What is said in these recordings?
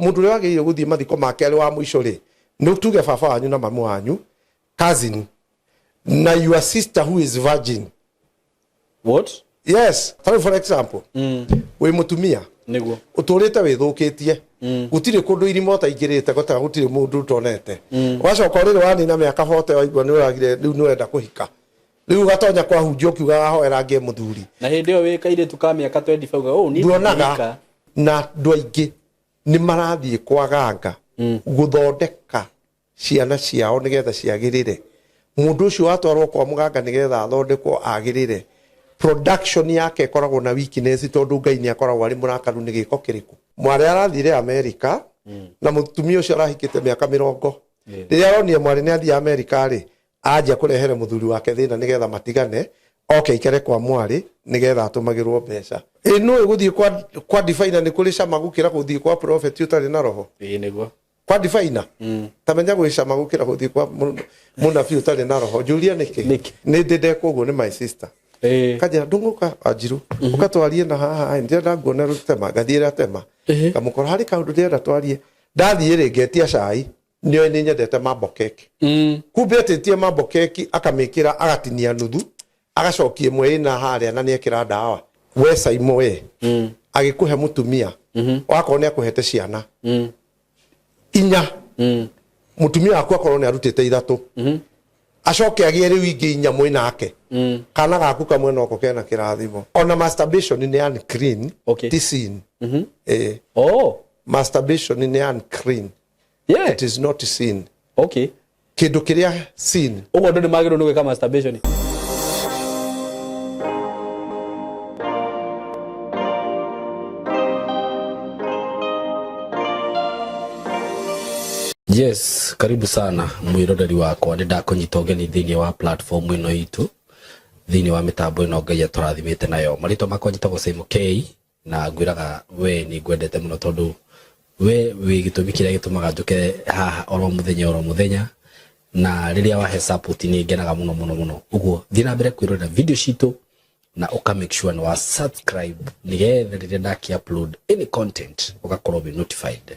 Mundu uria wagiriire guthie mathiko make ari wa mwico ri, ni tuge baba wanyu na mamu wanyu, cousin na your sister who is virgin. What? Yes, tarĩu for example, wĩ mũtumia, Niguo. Ũtũrĩte wĩthũkĩtie, gũtirĩ kũndũ irima ũtaingĩrĩte, gũtaga gũtirĩ mũndũ ũtonete. Wacoka rĩrĩ wanina mĩaka 40, waigua nĩ ũragire, rĩu nĩ ũrenda kũhika, rĩu ũgatonya kwa hunjia ũkiugaga hoera ngĩe mũthuri. Na hĩndĩ ĩyo wĩ kairĩtu ka mĩaka 25 uga, "Oh, niĩ Nduonaga. Ndingĩhika." Na andũ aingĩ nĩ marathiĩ kwa ganga gũthondeka ciana ciao nĩgetha ciagĩrĩre. Mũndũ ũcio watwarwo kwa mũganga nĩgetha athondekwo agĩrĩre, production yake ĩkoragwo na weakness, tondũ Ngai nĩ akoragwo arĩ mũrakaru nĩ gĩko kĩrĩkũ. Mwarĩ arathire Amerika na mũtumia ũcio arahikĩte mĩaka 40. Rĩrĩa aronire mwarĩ nĩ athiĩ Amerika rĩ, anjia kũrehere mũthuri wake thĩna nĩgetha matigane, oke aikare kwa mwarĩ nĩgetha atũmagĩrwo mbeca. Ĩ nũĩ gũthiĩ kwa diviner nĩ kũrĩ cama gũkĩra gũthiĩ kwa prophet ũtarĩ na roho? Ĩĩ, nĩguo. Kwa diviner tamenya gwĩ cama gũkĩra gũthiĩ kwa mũnabii ũtarĩ na roho. Njũria nĩkĩ. Nĩkĩ? Nĩ ndĩ ndekwo ũguo nĩ my sister. Kanjĩra, "Ndũng'ũka Wanjiru, ũka twarie na haha, ndĩrenda nguone rũtema." Ngathiĩ ratema, ngamũkora harĩ kaũndũ ndĩrenda twarie. Ndathiĩ rĩ, ngetia cai, nĩoĩ nĩ nyendete mambo keki. Kumbe etĩtie mambo keki, akamĩkĩra, agatinia nuthu, agacokia ĩmwe ĩna harĩa, na nĩekĩra ndawa. We Saimo, we agĩkũhe mũtumia, wakorwo nĩ akũhete ciana 4, mũtumia waku akorwo nĩ arutĩte 3, acoke agĩe rĩu ingĩ 4 mwĩ nake, kana gaku kamwe noko kena kĩrathimo. Ona masturbation nĩ unclean. Ti sin. Oh. Masturbation nĩ unclean. It is not sin. Kĩndũ kĩrĩa sin. Ũguo andũ nĩ magĩrĩirwo nĩ gwĩka masturbation? Yes, karibu sana mwiroreri wakwa, nĩ ndakũnyita ũgeni thĩinĩ wa platform ĩno itũ, thĩinĩ wa mĩtambo ĩno Ngai atũrathimĩte nayo. Marĩtwa makwa njĩtagwo Simon K, na ngwĩraga we nĩ ngwendete mũno, tondũ we wĩ gĩtũmi kĩrĩa gĩtũmaga njũke haha oro mũthenya oro mũthenya, na rĩrĩa wahe support nĩ ngenaga mũno mũno mũno. Ũguo thiĩ na mbere kwĩrorera video citũ na ũka make sure nĩ wa subscribe, nĩgetha rĩrĩa ndaki upload any content ũgakorwo wĩ notified.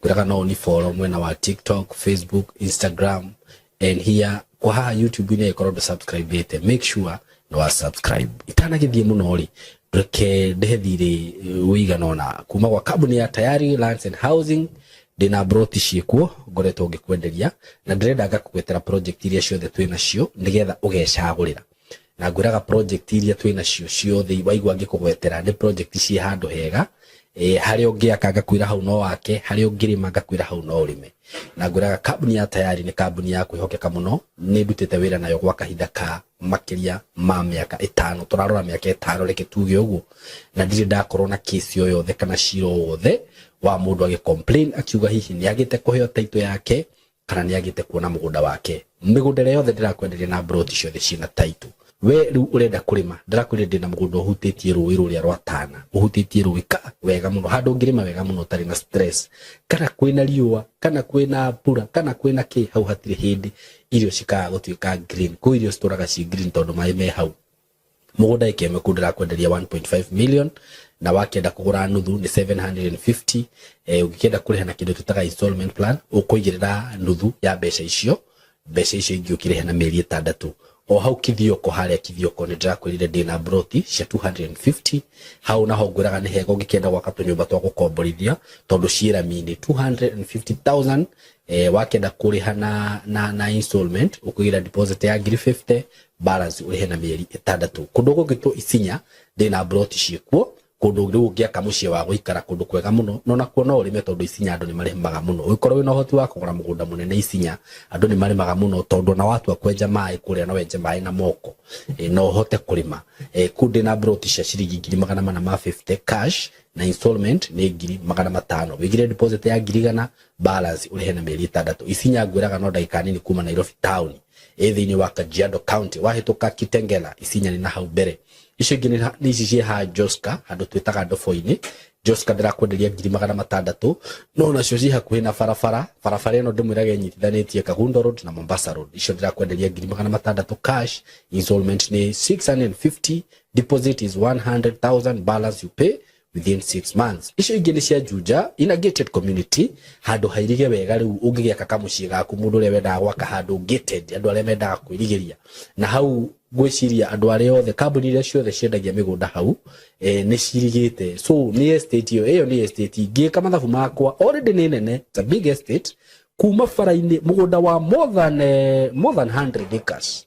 Ngwĩraga no ũni follow mwena wa TikTok, Facebook, Instagram and here kwa haha YouTube-inĩ. Ĩkorwo ndũ subscribe ĩte, make sure nĩ wa subscribe. Itanagĩthiĩ mũno rĩ, reke ndĩhe thirĩ ũigana ũna kuma gwa kambuni ya Tayari Lands and Housing. Ndĩna broti ciĩkuo ngoretwo ngĩkwenderia, na ndĩrenda ngakũgwetera project iria ciothe twĩ nacio nĩgetha ũgecagũrĩra. Na ngwĩraga project iria twĩ nacio ciothe waigua ngĩkũgwetera nĩ project ciĩ handũ hega, harĩa ũngĩaka ngakwĩra hau no wake, harĩa ũngĩrĩma ngakwĩra hau no ũrĩme. Na ngwĩraga kambuni ya Tayari nĩ kambuni ya kwĩhokeka mũno. Nĩ ndutĩte wĩra nayo gwa kahinda ka makĩria ma mĩaka 5, tũrarora mĩaka 5, reke tuge ũguo, na ndirĩ ndakorwo na kesi o yothe kana cira o wothe wa mũndũ agĩ complain akiuga hihi nĩ agĩte kũheo title yake kana nĩ agĩte kuona mũgũnda wake. Mĩgũnda ĩrĩa yothe ndĩrakwenderia na broti ciothe ciĩna title. We rĩu ũrenda kũrĩma, ndĩrakwĩrire ndĩna mũgũnda ũhutĩtie rũĩ rũrĩa rwa Tana, ũhutĩtie rũĩ ka wega mũno, handũ ũngĩrĩma wega mũno ũtarĩ na stress, kana kwĩna riũa, kana kwĩna mbura, kana kwĩna kĩ, hau hatirĩ hĩndĩ irio cikaga gũtuĩka green. Kũu irio citũraga ci green tondũ maĩ me hau. Mũgũnda ĩka ĩmwe kũu ndĩrakwenderia 1.5 million, na wakĩenda kũgũra nuthu nĩ 750. Ũngĩkĩenda kũrĩha na kĩndũ twĩtaga installment plan, ũkũigĩrĩra nuthu ya mbeca icio, mbeca icio ingĩ ũkĩrĩha na mĩeri 6. O hau Kithioko, harĩa Kithioko nĩ ndĩrakwĩrire ndĩna broti cia 250. Hau naho ngwĩraga nĩ hega ũngĩkĩenda gwaka tũnyũmba twa gũkomborithia, tondũ ciĩ rami-inĩ 250,000. Wakĩenda kũrĩha na installment, ũkũigĩra deposit ya ngiri 50, balance ũrĩhe na mĩeri 6. Kũndũ gũgĩtwo Isinya ndĩna broti ciĩkuo, kũndũ rĩu ũngĩaka mũciĩ wa gũikara, kũndũ kwega mũno, no nakuo no ũrĩme, tondũ Isinya andũ nĩ marĩmaga mũno. Ũngĩkorwo wĩna ũhoti wa kũgũra mũgũnda mũnene Isinya, andũ nĩ marĩmaga mũno, tondũ ona watua kwenja maĩ kũrĩa no wenje maĩ na moko, no ũhote kũrĩma. Kũu ndĩna broti cia ciringi 450,000 cash, na installment nĩ 500,000. Wĩigire deposit ya 100,000, balance ũrĩhe na mĩeri 6. Isinya ngwĩraga no ndagĩka nini kuma Nairobi town, ĩ thĩinĩ wa Kajiado County. Wahĩtũka Kitengela, Isinya nĩ na hau mbere. Icio ingĩ nĩ ici ciĩ ha Joska, handũ twĩtaga Ndobo-inĩ. Joska ndĩrakwenderia 600,000, no nacio ciĩ hakuhĩ na barabara. Barabara ĩno ndĩmwĩraga ĩnyitithanĩtie Kagundo Road na Mombasa Road. Icio ndĩrakwenderia 600,000 cash, installment nĩ 650, deposit is 100,000, balance you pay. within 6 months. Icio ingĩ nĩ cia Juja in a gated community, handũ hairige wega. Rĩu ũngĩgĩaka kamũciĩ gaku, mũndũ ũrĩa wendaga gwaka handũ gated, andũ arĩa mendaga kwĩrigĩria na hau, ngwĩciria andũ arĩa othe, kambuni iria ciothe ciendagia mĩgũnda hau nĩ cirigĩte. So nĩ estate ĩyo, ĩyo nĩ estate ngĩka mathabu makwa already nĩ nene. It's a big estate kuma bara-inĩ, mũgũnda wa more than 100 acres.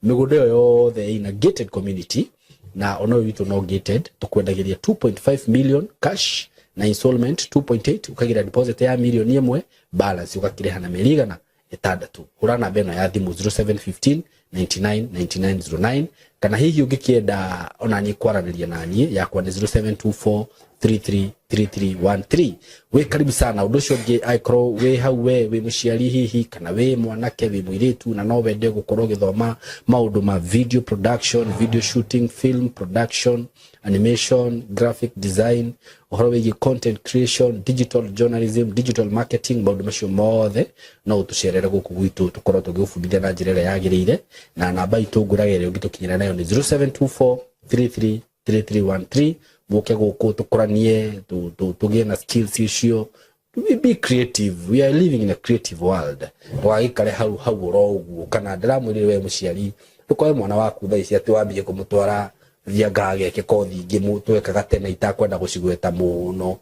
Mĩgũnda ĩyo yothe ina gated community, na ona ũyũ witũ no gated. Tũkwendagĩria 2.5 million cash na installment 2.8, ũkagira deposit ya mirioni 1, balance ũgakĩrĩha na mĩeri 600. Hũra namba ĩno ya thimũ, 0715 99 9909, kana hihi ũngĩkĩenda ona niĩ kwaranĩria na niĩ, yakwa nĩ 0724 333313. Wĩ karibu sana. Ũndũ ũcio ũngĩ, angĩkorwo wĩ hau, we wĩ mũciari hihi, kana wĩ mwanake, wĩ mũirĩtu, na no wende gũkorwo ũgĩthoma maũndũ ma video production, video shooting, film production, animation, graphic design, ũhoro wĩgiĩ content creation, digital journalism, digital marketing, maũndũ macio mothe, no ũtũcerere gũkũ gwitũ, tũkorwo tũgĩgũbundithia na njĩra ĩrĩa yagĩrĩire. Na namba itũ ngũraga ĩrĩa ũngĩtũkinyĩra nayo nĩ 0724 33 3313. Mũke gũkũ tũkũranie, tũgĩe na skills icio. We be creative. We are living in a creative world. Ndũgagĩikare hau hau oro ũguo. Kana ndĩramwĩrire, we mũciari, ndũkoe mwana waku thaa ici atĩ wambie kũmũtwara thianga ageke kothi ingĩ twekaga tene itakwenda gũcigweta mũno.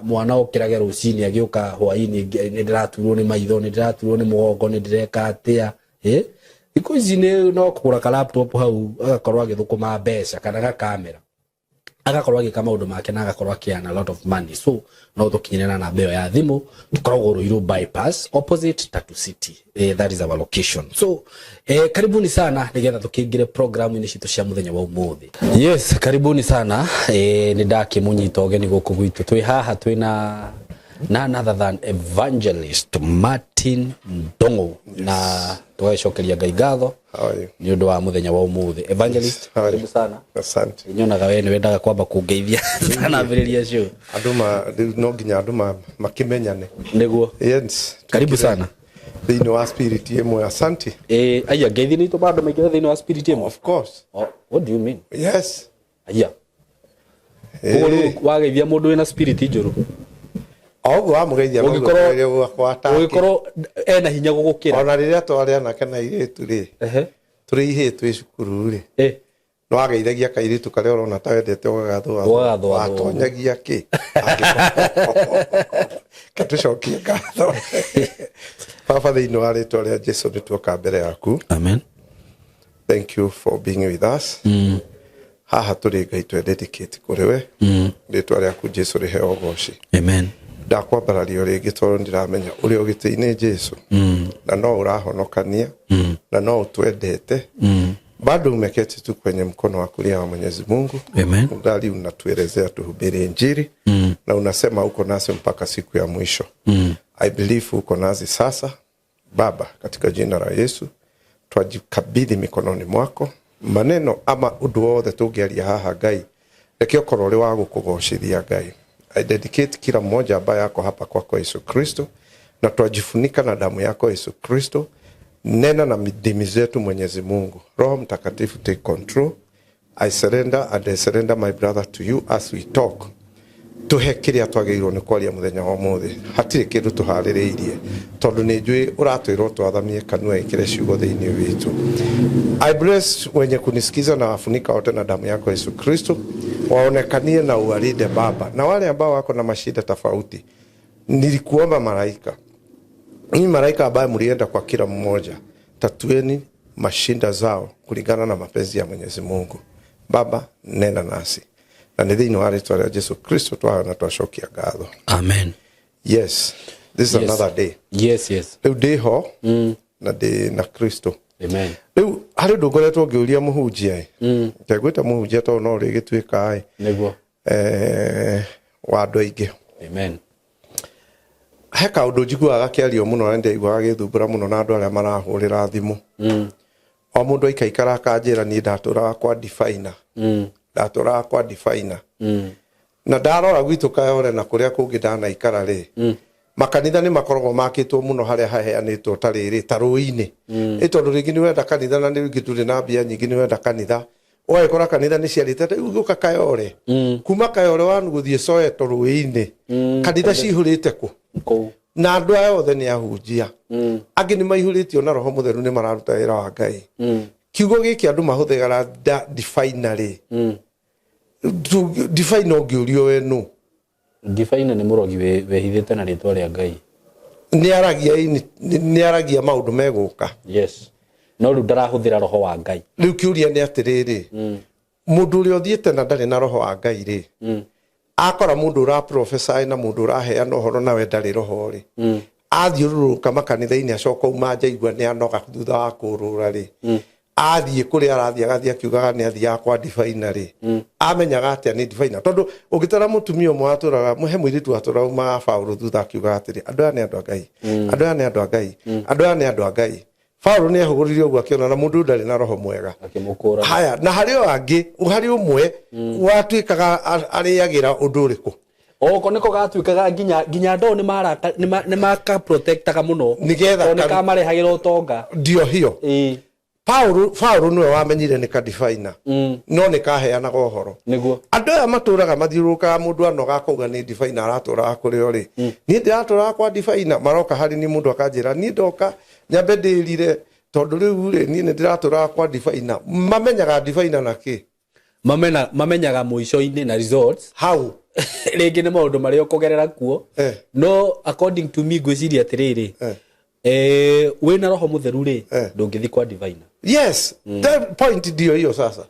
Mwana okĩrage rũcinĩ agĩũka hwainĩ, nĩ ndĩraturwo nĩ maitho, nĩ ndĩraturwo nĩ mũgongo, nĩ ndĩreka atĩa? Thikũ ici nĩ no kũgũra ka laptop hau, agakorwo agĩthũkũma mbeca, kana gakamera, agakorwo agĩka maũndũ make na agakorwo akĩearn a lot of money. So no tũkinyĩre na namba ĩyo ya thimũ. Tũkoragwo Ruiru Bypass, opposite Tatu City. That is our location. So karibuni sana nigetha tũkĩingĩre programu-inĩ citũ cia mũthenya wa ũmũthĩ. Yes, karibuni sana. Nĩ ndakĩmũnyita ũgeni gũkũ gwitũ. Twĩ haha twĩna none other than Evangelist Martin Ndong'o, na tũgagĩcokeria Ngai ngatho How are you? nĩ ũndũ wa mũthenya wa ũmũthĩ. Evangelist, How are you? karibu sana. Asante. Nyonaga we nĩ wendaga kwamba kũngeithia tanambĩrĩria show. Andũ ma rĩu no nginya andũ makĩmenyane. Nĩguo. Yes. Karibu sana. Thĩinĩ wa spirit ĩmwe. Asante. Aya, ngeithi nĩ itũmaga andũ maingĩre thĩinĩ wa spirit ĩmwe. Of course. Oh, what do you mean? Yes. Aya, koguo rĩu wageithia mũndũ wĩna spirit njũru, O ũguo wamũgeithia, ũngĩkorwo ena hinya gũgũkĩra. Ona rĩrĩa twarĩ anake na airĩtu rĩ, tũrĩ ihĩĩ twĩ cukuru rĩ, nĩ wageithagia kairĩtu karĩa ũrona ta wendete, ũgagathũa. Ũgagathũathũa. Watonyagia kĩ katũcokie ngatho. Baba, thĩinĩ wa rĩtwa rĩa Jesu, nĩ tuoka mbere yaku. Amen. Thank you for being with us. Haha tũrĩ, Ngai, twendedicate kũrĩ we. Rĩtwa rĩaku Jesu rĩheo ũgoci. Amen. Ndakwambararia rĩngĩ tondũ ndiramenya ũrĩ ũgĩtĩ-inĩ, Jesu, na no ũrahonokania na no ũtwendete. Bado umeketi tu kwenye mkono wa kulia wa Mwenyezi Mungu. Amen. Ungali unatuelezea tuhubiri Injili na unasema uko nasi mpaka siku ya mwisho. I believe uko nasi sasa. Baba, katika jina la Yesu, twajikabidhi mikononi mwako. Maneno ama ũndũ wothe tũngĩaria haha, Ngai, reke ũkorwo ũrĩ wa gũkũgocithia. Ngai, I dedicate kila mmoja ambaye ako hapa kwako Yesu Kristo, na twajifunika na damu yako Yesu Kristo. Nena na ndimi zetu, Mwenyezi Mungu. Roho Mtakatifu, take control. I surrender and I surrender my brother to you as we talk. Tuhe kĩrĩa twagĩrĩirwo nĩ kwaria mũthenya wa ũmũthĩ. Hatirĩ kĩndũ tũharĩrĩirie, tondũ nĩ njũĩ ũratwĩrwo twathamie kanua ĩkĩre ciugo thĩinĩ witũ. I bless wenye kunisikiza na wafunika wote na damu yako Yesu Kristo. Waonekanie na uwalinde, Baba, na wale ambao wako na mashida tofauti, nilikuomba malaika, nyinyi malaika ambaye mlienda kwa kila mmoja, tatueni mashinda zao kulingana na mapenzi ya Mwenyezi Mungu. Baba, nena nasi, na nĩ thĩinĩ wa rĩtwa rĩa Jesu Kristo twahoya na twacokia ngatho. Amen. Yes, this is another day. Rĩu ndĩho na ndĩ na Kristo. Amen. Rĩu harĩ ũndũ ngoretwo ngĩũria mũhunjia ĩ, ngegwĩta mũhunjia tondũ no rĩgĩtuĩka ĩ wa andũ aingĩ. Amen. He kaũndũ njiguaga gakĩario mũno na ndĩraiguaga gagĩthumbũra mũno na andũ arĩa marahũrĩra thimũ. O mũndũ aikaikara akanjĩra, niĩ ndatũraga kwa definer, ndatũraga kwa definer. Na ndarora gwitũ Kayole na kũrĩa kũngĩ ndanaikara rĩ, makanitha nĩ makoragwo makĩtwo mũno harĩa haheanĩtwo ta rĩrĩ ta rũĩ-inĩ. Ĩ tondũ rĩngĩ nĩ wenda kanitha na rĩngĩ ndũrĩ na mbia nyingĩ, nĩ wenda kanitha. Ũgagĩkora kanitha nĩ ciarĩte rĩu gũka Kayore, kuma Kayore wanu gũthiĩ Soweto rũĩ-inĩ, kanitha cihũrĩte kũ? Kũu. Na andũ aya othe nĩ ahunjia, angĩ nĩ maihũrĩtio na Roho Mũtheru, nĩ mararuta wĩra wa Ngai. Kiugo gĩkĩ andũ mahũthĩraga diviner rĩ, diviner ũngĩũrio we nũ? Diviner nĩ mũrogi wĩhithĩte na rĩtwa rĩa Ngai. Nĩ aragia maũndũ megũka. Yes, no rĩu ndarahũthĩra roho wa Ngai. Rĩu kĩũria nĩ atĩrĩrĩ, mũndũ ũrĩa ũthiĩte na ndarĩ na roho wa Ngai rĩ, akora mũndũ ũra prophesy na mũndũ ũraheana ũhoro nawe ndarĩ roho rĩ, athiũrũrũka makanitha-inĩ, acoka uma njaigua nĩ anoga thutha wa kũrũra rĩ, athiĩ kũrĩa arathiĩ, agathiĩ akiugaga nĩ athiaga kwa diviner rĩ, amenyaga atĩa nĩ diviner? Tondũ ũngĩtara mũtumia ũmwe watũraga he mũirĩtu watũraga umaga Paũlũ thutha akiugaga atĩrĩ, "Andũ aya nĩ andũ a Ngai, andũ aya nĩ andũ a Ngai, andũ aya nĩ andũ a Ngai." Paũlũ nĩ ehũgũrire ũguo akĩona na mũndũ ũyũ ndarĩ na roho mwega. Akĩmũkũra. Haya, na harĩ o angĩ, harĩ ũmwe watuĩkaga arĩagĩra ũndũ ũrĩkũ? Oko nĩko gatuĩkaga nginya andũ nĩ maraka nĩ maka protectaga mũno. Nĩgetha tondũ nĩ kamarehagĩra ũtonga. Ndio hiyo. Paũlũ nĩwe wamenyire nĩ kadiviner, no nĩ kaheanaga ũhoro. Andũ aya matũraga mathiũrũrũkaga, mũndũ anoga akauga nĩ diviner aratũraga kũrĩ o rĩ. Niĩ ndĩratũraga kwa diviner, maroka harĩ niĩ, mũndũ akanjĩra niĩ ndoka nyambe ndĩrire tondũ rĩu rĩ niĩ nĩ ndĩratũraga kwa diviner. Mamenyaga diviner na kĩ? Mamenyaga mũico-inĩ na results. Hau. Rĩngĩ nĩ maũndũ marĩa ũkũgerera kuo. No according to me, ngwĩciria atĩrĩrĩ, wĩna roho mũtheru rĩ, ndũngĩthiĩ kwa diviner. Yes, that point ndio hiyo sasa.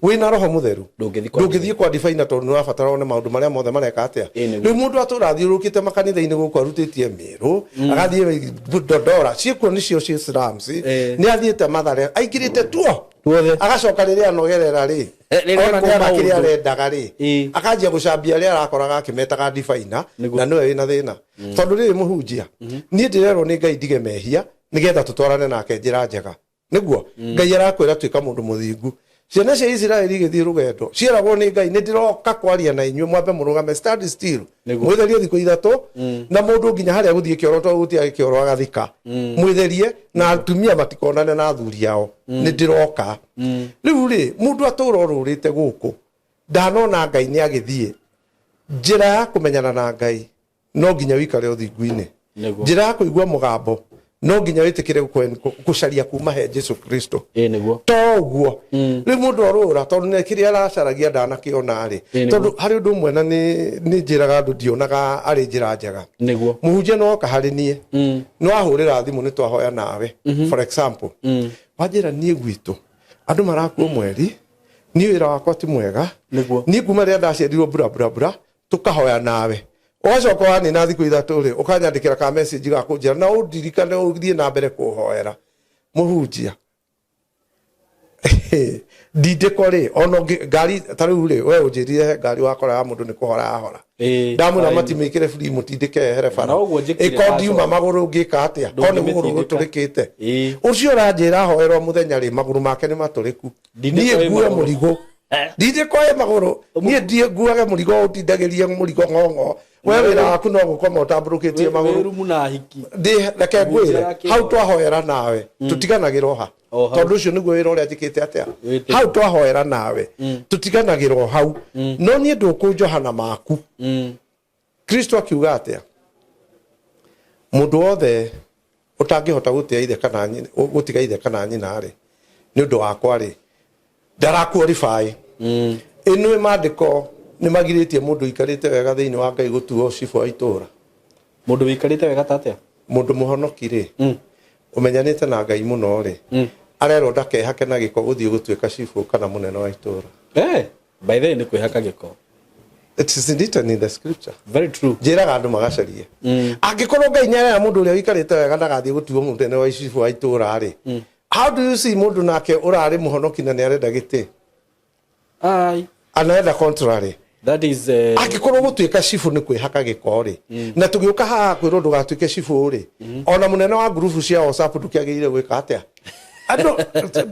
Wĩna roho mũtheru Ndũngĩthiĩ kwa ndũngĩthiĩ kwa diviner tondũ nĩ ũrabatara one maũndũ marĩa mothe mareka atĩa. Nĩguo. Rĩu mũndũ atũra athiũrũrũkĩte makanitha-inĩ gũkũ arutĩtie Mĩrũ, agathiĩ Dondora, ciĩkuo nĩcio ciĩ slums, nĩ athiĩte Mathare, aingĩrĩte tuo Tuothe. Agacoka rĩrĩa anogerera rĩ, Rĩrĩa ona ekũma nĩona kĩrĩa ũndũ. arendaga rĩ, akanjia gũcambia arĩa arakoraga akĩmetaga diviner. Na nĩwe wĩna thĩna, tondũ rĩrĩ mũhunjia, niĩ ndĩrerwo nĩ Ngai ndige mehia nĩgetha tũtwarane nake njĩra njega. Nĩguo Ngai arakwĩra tuĩka mũndũ mũthingu. Ciana cia Isiraeli igĩthiĩ rũgendo cieragwo nĩ Ngai, "Nĩ ndĩroka kwaria na inyuĩ, mwambe mũrũgame, stand still, mwĩtherie thikũ 3." Na mũndũ nginya harĩa gũthiĩ kĩoro, tondũ gũtiarĩ kĩoro, agathika, "Mwĩtherie na atumia matikonane na athuri ao, nĩ ndĩroka." Rĩu rĩ, mũndũ atũra orũrĩte gũkũ ndanona Ngai nĩ agĩthiĩ. Njĩra ya kũmenyana na Ngai no nginya wikare ũthingu-inĩ. Njĩra ya kũigua mũgambo no nginya wĩtĩkĩre gũcaria kuma he Jesu Kristo. Ĩ nĩguo To ũguo rĩu mũndũ orũra tondũ nĩ kĩrĩa aracaragia ndanakĩona rĩ. Tondũ harĩ ũndũ ũmwe na nĩ njĩraga andũ ndionaga arĩ njĩra njega. Mũhunjia no oka harĩ niĩ, no ahũrĩra thimũ, nĩ twahoya nawe, for example, wanjĩra niĩ gwitũ andũ marakuo mweri, niĩ wĩra wakwa ti mwega, niĩ kuma rĩrĩa ndaciarirwo bura bura bura, tukahoya nawe, ũgacoka wanina thikũ 3 rĩ, ũkanyandĩkĩra ka message ga kũnjĩra na ũndirikane ũthiĩ na mbere kũhoera. Mũhunjia, ndindĩko rĩ, ona ũngĩ ngari ta rĩu rĩ, we ũnjĩrire he ngari wakora ya mũndũ nĩ kũhora yahora. Ndamwĩra matimĩkĩre free, mũtindĩke yehere bara. Na ũguo njĩkire. Ĩko ndiuma magũrũ ngĩka atĩa ko nĩ kũgũrũ Ndũngĩmĩtindĩka. gũtũrĩkĩte? Ũcio ũranjĩra hoerwo mũthenya rĩ, magũrũ make nĩ matũrĩku. Ndindĩko Niĩ ĩ ngue magũrũ. mũrigo, ndindĩko ĩ magũrũ, niĩ ndiĩ nguage mũrigo, ũtindagĩrie mũrigo ng'ong'o, we wĩra waku no gũkoma ũtambũrũkĩtie magũrũ. Wĩrumu na hiki. Ndĩ reke ngwĩre Mũhunjia hau twahoera nawe tũtiganagĩra o ha. O hau. Tondũ ũcio nĩguo wĩra ũrĩa njĩkĩte atĩa. Wĩtĩkĩte. Hau twahoera nawe tũtiganagĩra o hau, no niĩ ndũkũnjoha na maku. Kristo akiuga atĩa? Mũndũ wothe ũtangĩhota gũtĩa ithe kana nyina, gũtiga ithe kana nyina rĩ, nĩ ũndũ wakwa rĩ, ndaraqualify. Ĩnĩ maandĩko nĩ magirĩtie mũndũ ũikarĩte wega thĩinĩ wa Ngai gũtuo cibũ wa itũũra? Mũndũ wĩikarĩte wega ta atĩa? Mũndũ mũhonoki rĩ, ũmenyanĩte na Ngai mũno rĩ, arerwo ndakehake na gĩko gũthiĩ gũtuĩka cibũ kana mũnene wa itũũra. By the way, nĩ kwĩhaka gĩko. It is written in the scripture. Very true. Njĩraga andũ magacarie, angĩkorwo Ngai nĩ arera mũndũ ũrĩa ũikarĩte wega ndagathiĩ gũtuo mũnene wa cibũ wa itũũra rĩ, how do you see mũndũ nake ũrarĩ mũhonoki na nĩ arenda gĩtĩ? Ai. Anaenda contrary. That is Angĩkorwo gũtuĩka cibũ nĩ kwĩhaka gĩko rĩ, na tũgĩũka haha kwĩrwo ndũgatuĩke cibũ rĩ, ona mũnene wa ngurubu cia WhatsApp ndũkĩagĩrĩire gwĩka atĩa? Andũ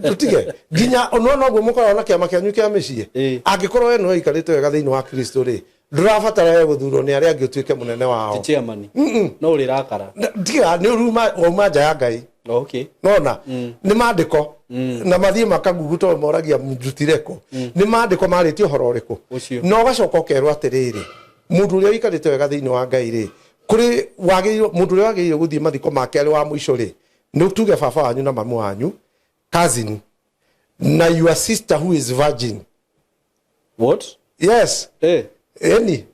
tũtige nginya nona ũguo mũkoragwo na kĩama kĩanyu kĩa mĩciĩ. Angĩkorwo we nĩwe ũikarĩte wega thĩinĩ wa Kristo rĩ, ndũrabatara we gũthurwo nĩ arĩa angĩ ũtuĩke mũnene wao. Ti chairman. No ũrĩrakara. Tiga nĩ ũruma wauma nja ya Ngai. Okay. Nona nĩ maandĩko na mathiĩ makagugu tondũ moragia ndutire kũ, nĩ maandĩko marĩtie ũhoro ũrĩkũ? Ũcio. Na ũgacoka ũkerwo atĩrĩrĩ, mũndũ ũrĩa ũikarĩte wega thĩinĩ wa Ngai rĩ, kũrĩ wagĩrĩirwo, mũndũ ũrĩa wagĩrĩirwo gũthiĩ mathiko make arĩ wa mũico rĩ, nĩ tuge baba wanyu na mamu wanyu, cousin na your sister who is virgin. What? Yes. Eni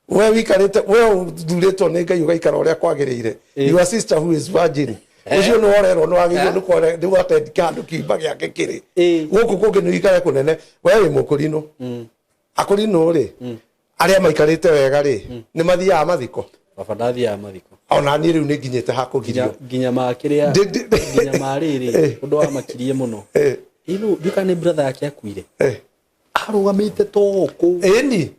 we wikarite, we uthurĩtwo nĩ Ngai ũgaikara ũrĩa kwagĩrĩire, your sister who is virgin, ũcio nĩ worerwo nĩ wagĩrĩirwo nĩ nĩ gwatendi kĩndũ kĩimba gĩake kĩrĩ gũkũ kũngĩ, nĩ ũikare kũnene. We wĩ mũkũrinũ, akũrinũ rĩ, arĩa maikarĩte wega rĩ, nĩ mathiaga mathiko? Baba ndathiaga mathiko. Ona niĩ rĩu nĩ nginyĩte ha kũgirio. Nginya ma kĩrĩa nginya ma rĩrĩ, ũndũ wa makirie mũno, ĩno nduka nĩ brother yake akuire, arũgamĩte to kũ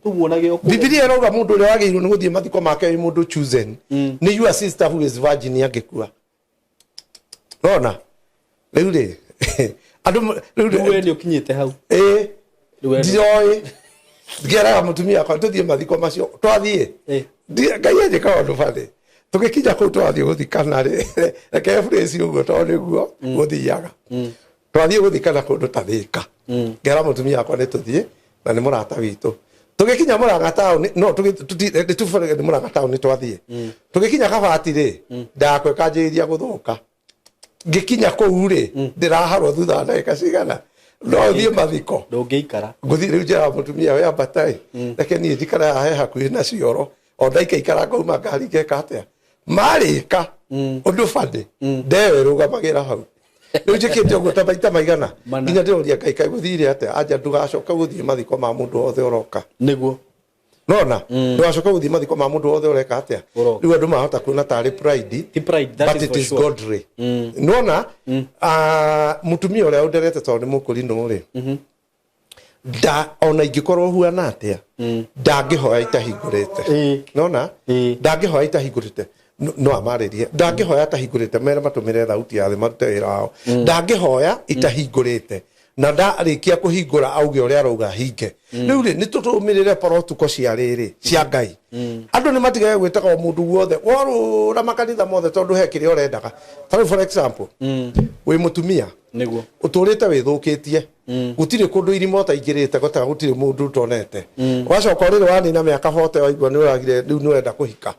tũmuonage o kũrĩa. Bibilia ĩrauga mũndũ ũrĩa wagĩrĩirwo nĩ gũthiĩ mathiko make wĩ mũndũ chosen nĩ your sister who is virgin angĩkua. Nona rĩu rĩ, andũ rĩu Rĩu we nĩ ũkinyĩte hau? Ĩ. Rĩu we Ndiroĩ, ngeraga mũtumia wakwa tũthiĩ mathiko macio, twathiĩ. Ngai anjĩka ũndũ barĩ, tũgĩkinya kũu twathiĩ gũthikana rĩ, reke phrase ũguo tondũ nĩguo gũthiaga, twathiĩ gũthikana kũndũ ta Thĩka, ngera mũtumia wakwa nĩ tũthiĩ na nĩ mũrata witũ. Tũgĩkinya Mũrang'a taũni, no nĩ tũbarĩ nĩ Mũrang'a taũni, twathiĩ tũgĩkinya Kabati rĩ, ndakwa ĩkanjĩrĩria gũthũka. Ngĩkinya kũu rĩ, ndĩraharwo thutha wa ndagĩka cigana. No thiĩ mathiko? Ndũngĩikara. Ngũthiĩ rĩu njĩra mũtumia we ambata ĩ, reke niĩ njikare haha he hakuhĩ na cioro, o ndaikaikara ngauma ngari ngeka atĩa marĩka ũndũ bani ndeyo ĩrũgamagĩra hau. Rĩu njĩkĩte ũguo ta maita maigana. Mana. Nginya ndĩroria Ngai, kaĩ gũthire atĩa? Anja ndũgacoke gũthiĩ mathiko ma mũndũ wothe ũroka. Nona ndũgacoke gũthiĩ mathiko ma mũndũ wothe ũreka atĩa? Ũroka. Rĩu andũ mahota kuona tarĩ pride. Ti pride, that But is it for is sure. godly. Nona mũtumia ũrĩa ũnderete, tondũ nĩ mũkũrinũ rĩ, nda ona ingĩkorwo huana atĩa, ndangĩhoya itahingũrĩte. Nona ndangĩhoya itahingũrĩte. No amarĩrie, ndangĩhoya atahingũrĩte, mere matũmĩre thauti ya thĩ marute wĩra wao. Ndangĩhoya itahingũrĩte, na ndarĩkia kũhingũra auge ũrĩa arauga hinge. Rĩu rĩ, nĩ tũtũmĩrĩre protocol cia rĩrĩ cia Ngai. Andũ nĩ matigage gwĩtaga o mũndũ guothe worũra makanitha mothe tondũ he kĩrĩa ũrendaga. Ta rĩu, for example, wĩ mũtumia ũtũrĩte wĩthũkĩtie, gũtirĩ kũndũ irima ũtaingĩrĩte, gũta gũtirĩ mũndũ ũtonete, ũgacoka ũrĩrĩ wanina mĩaka 40, waigua nĩ ũragire, rĩu nĩ ũrenda kũhika,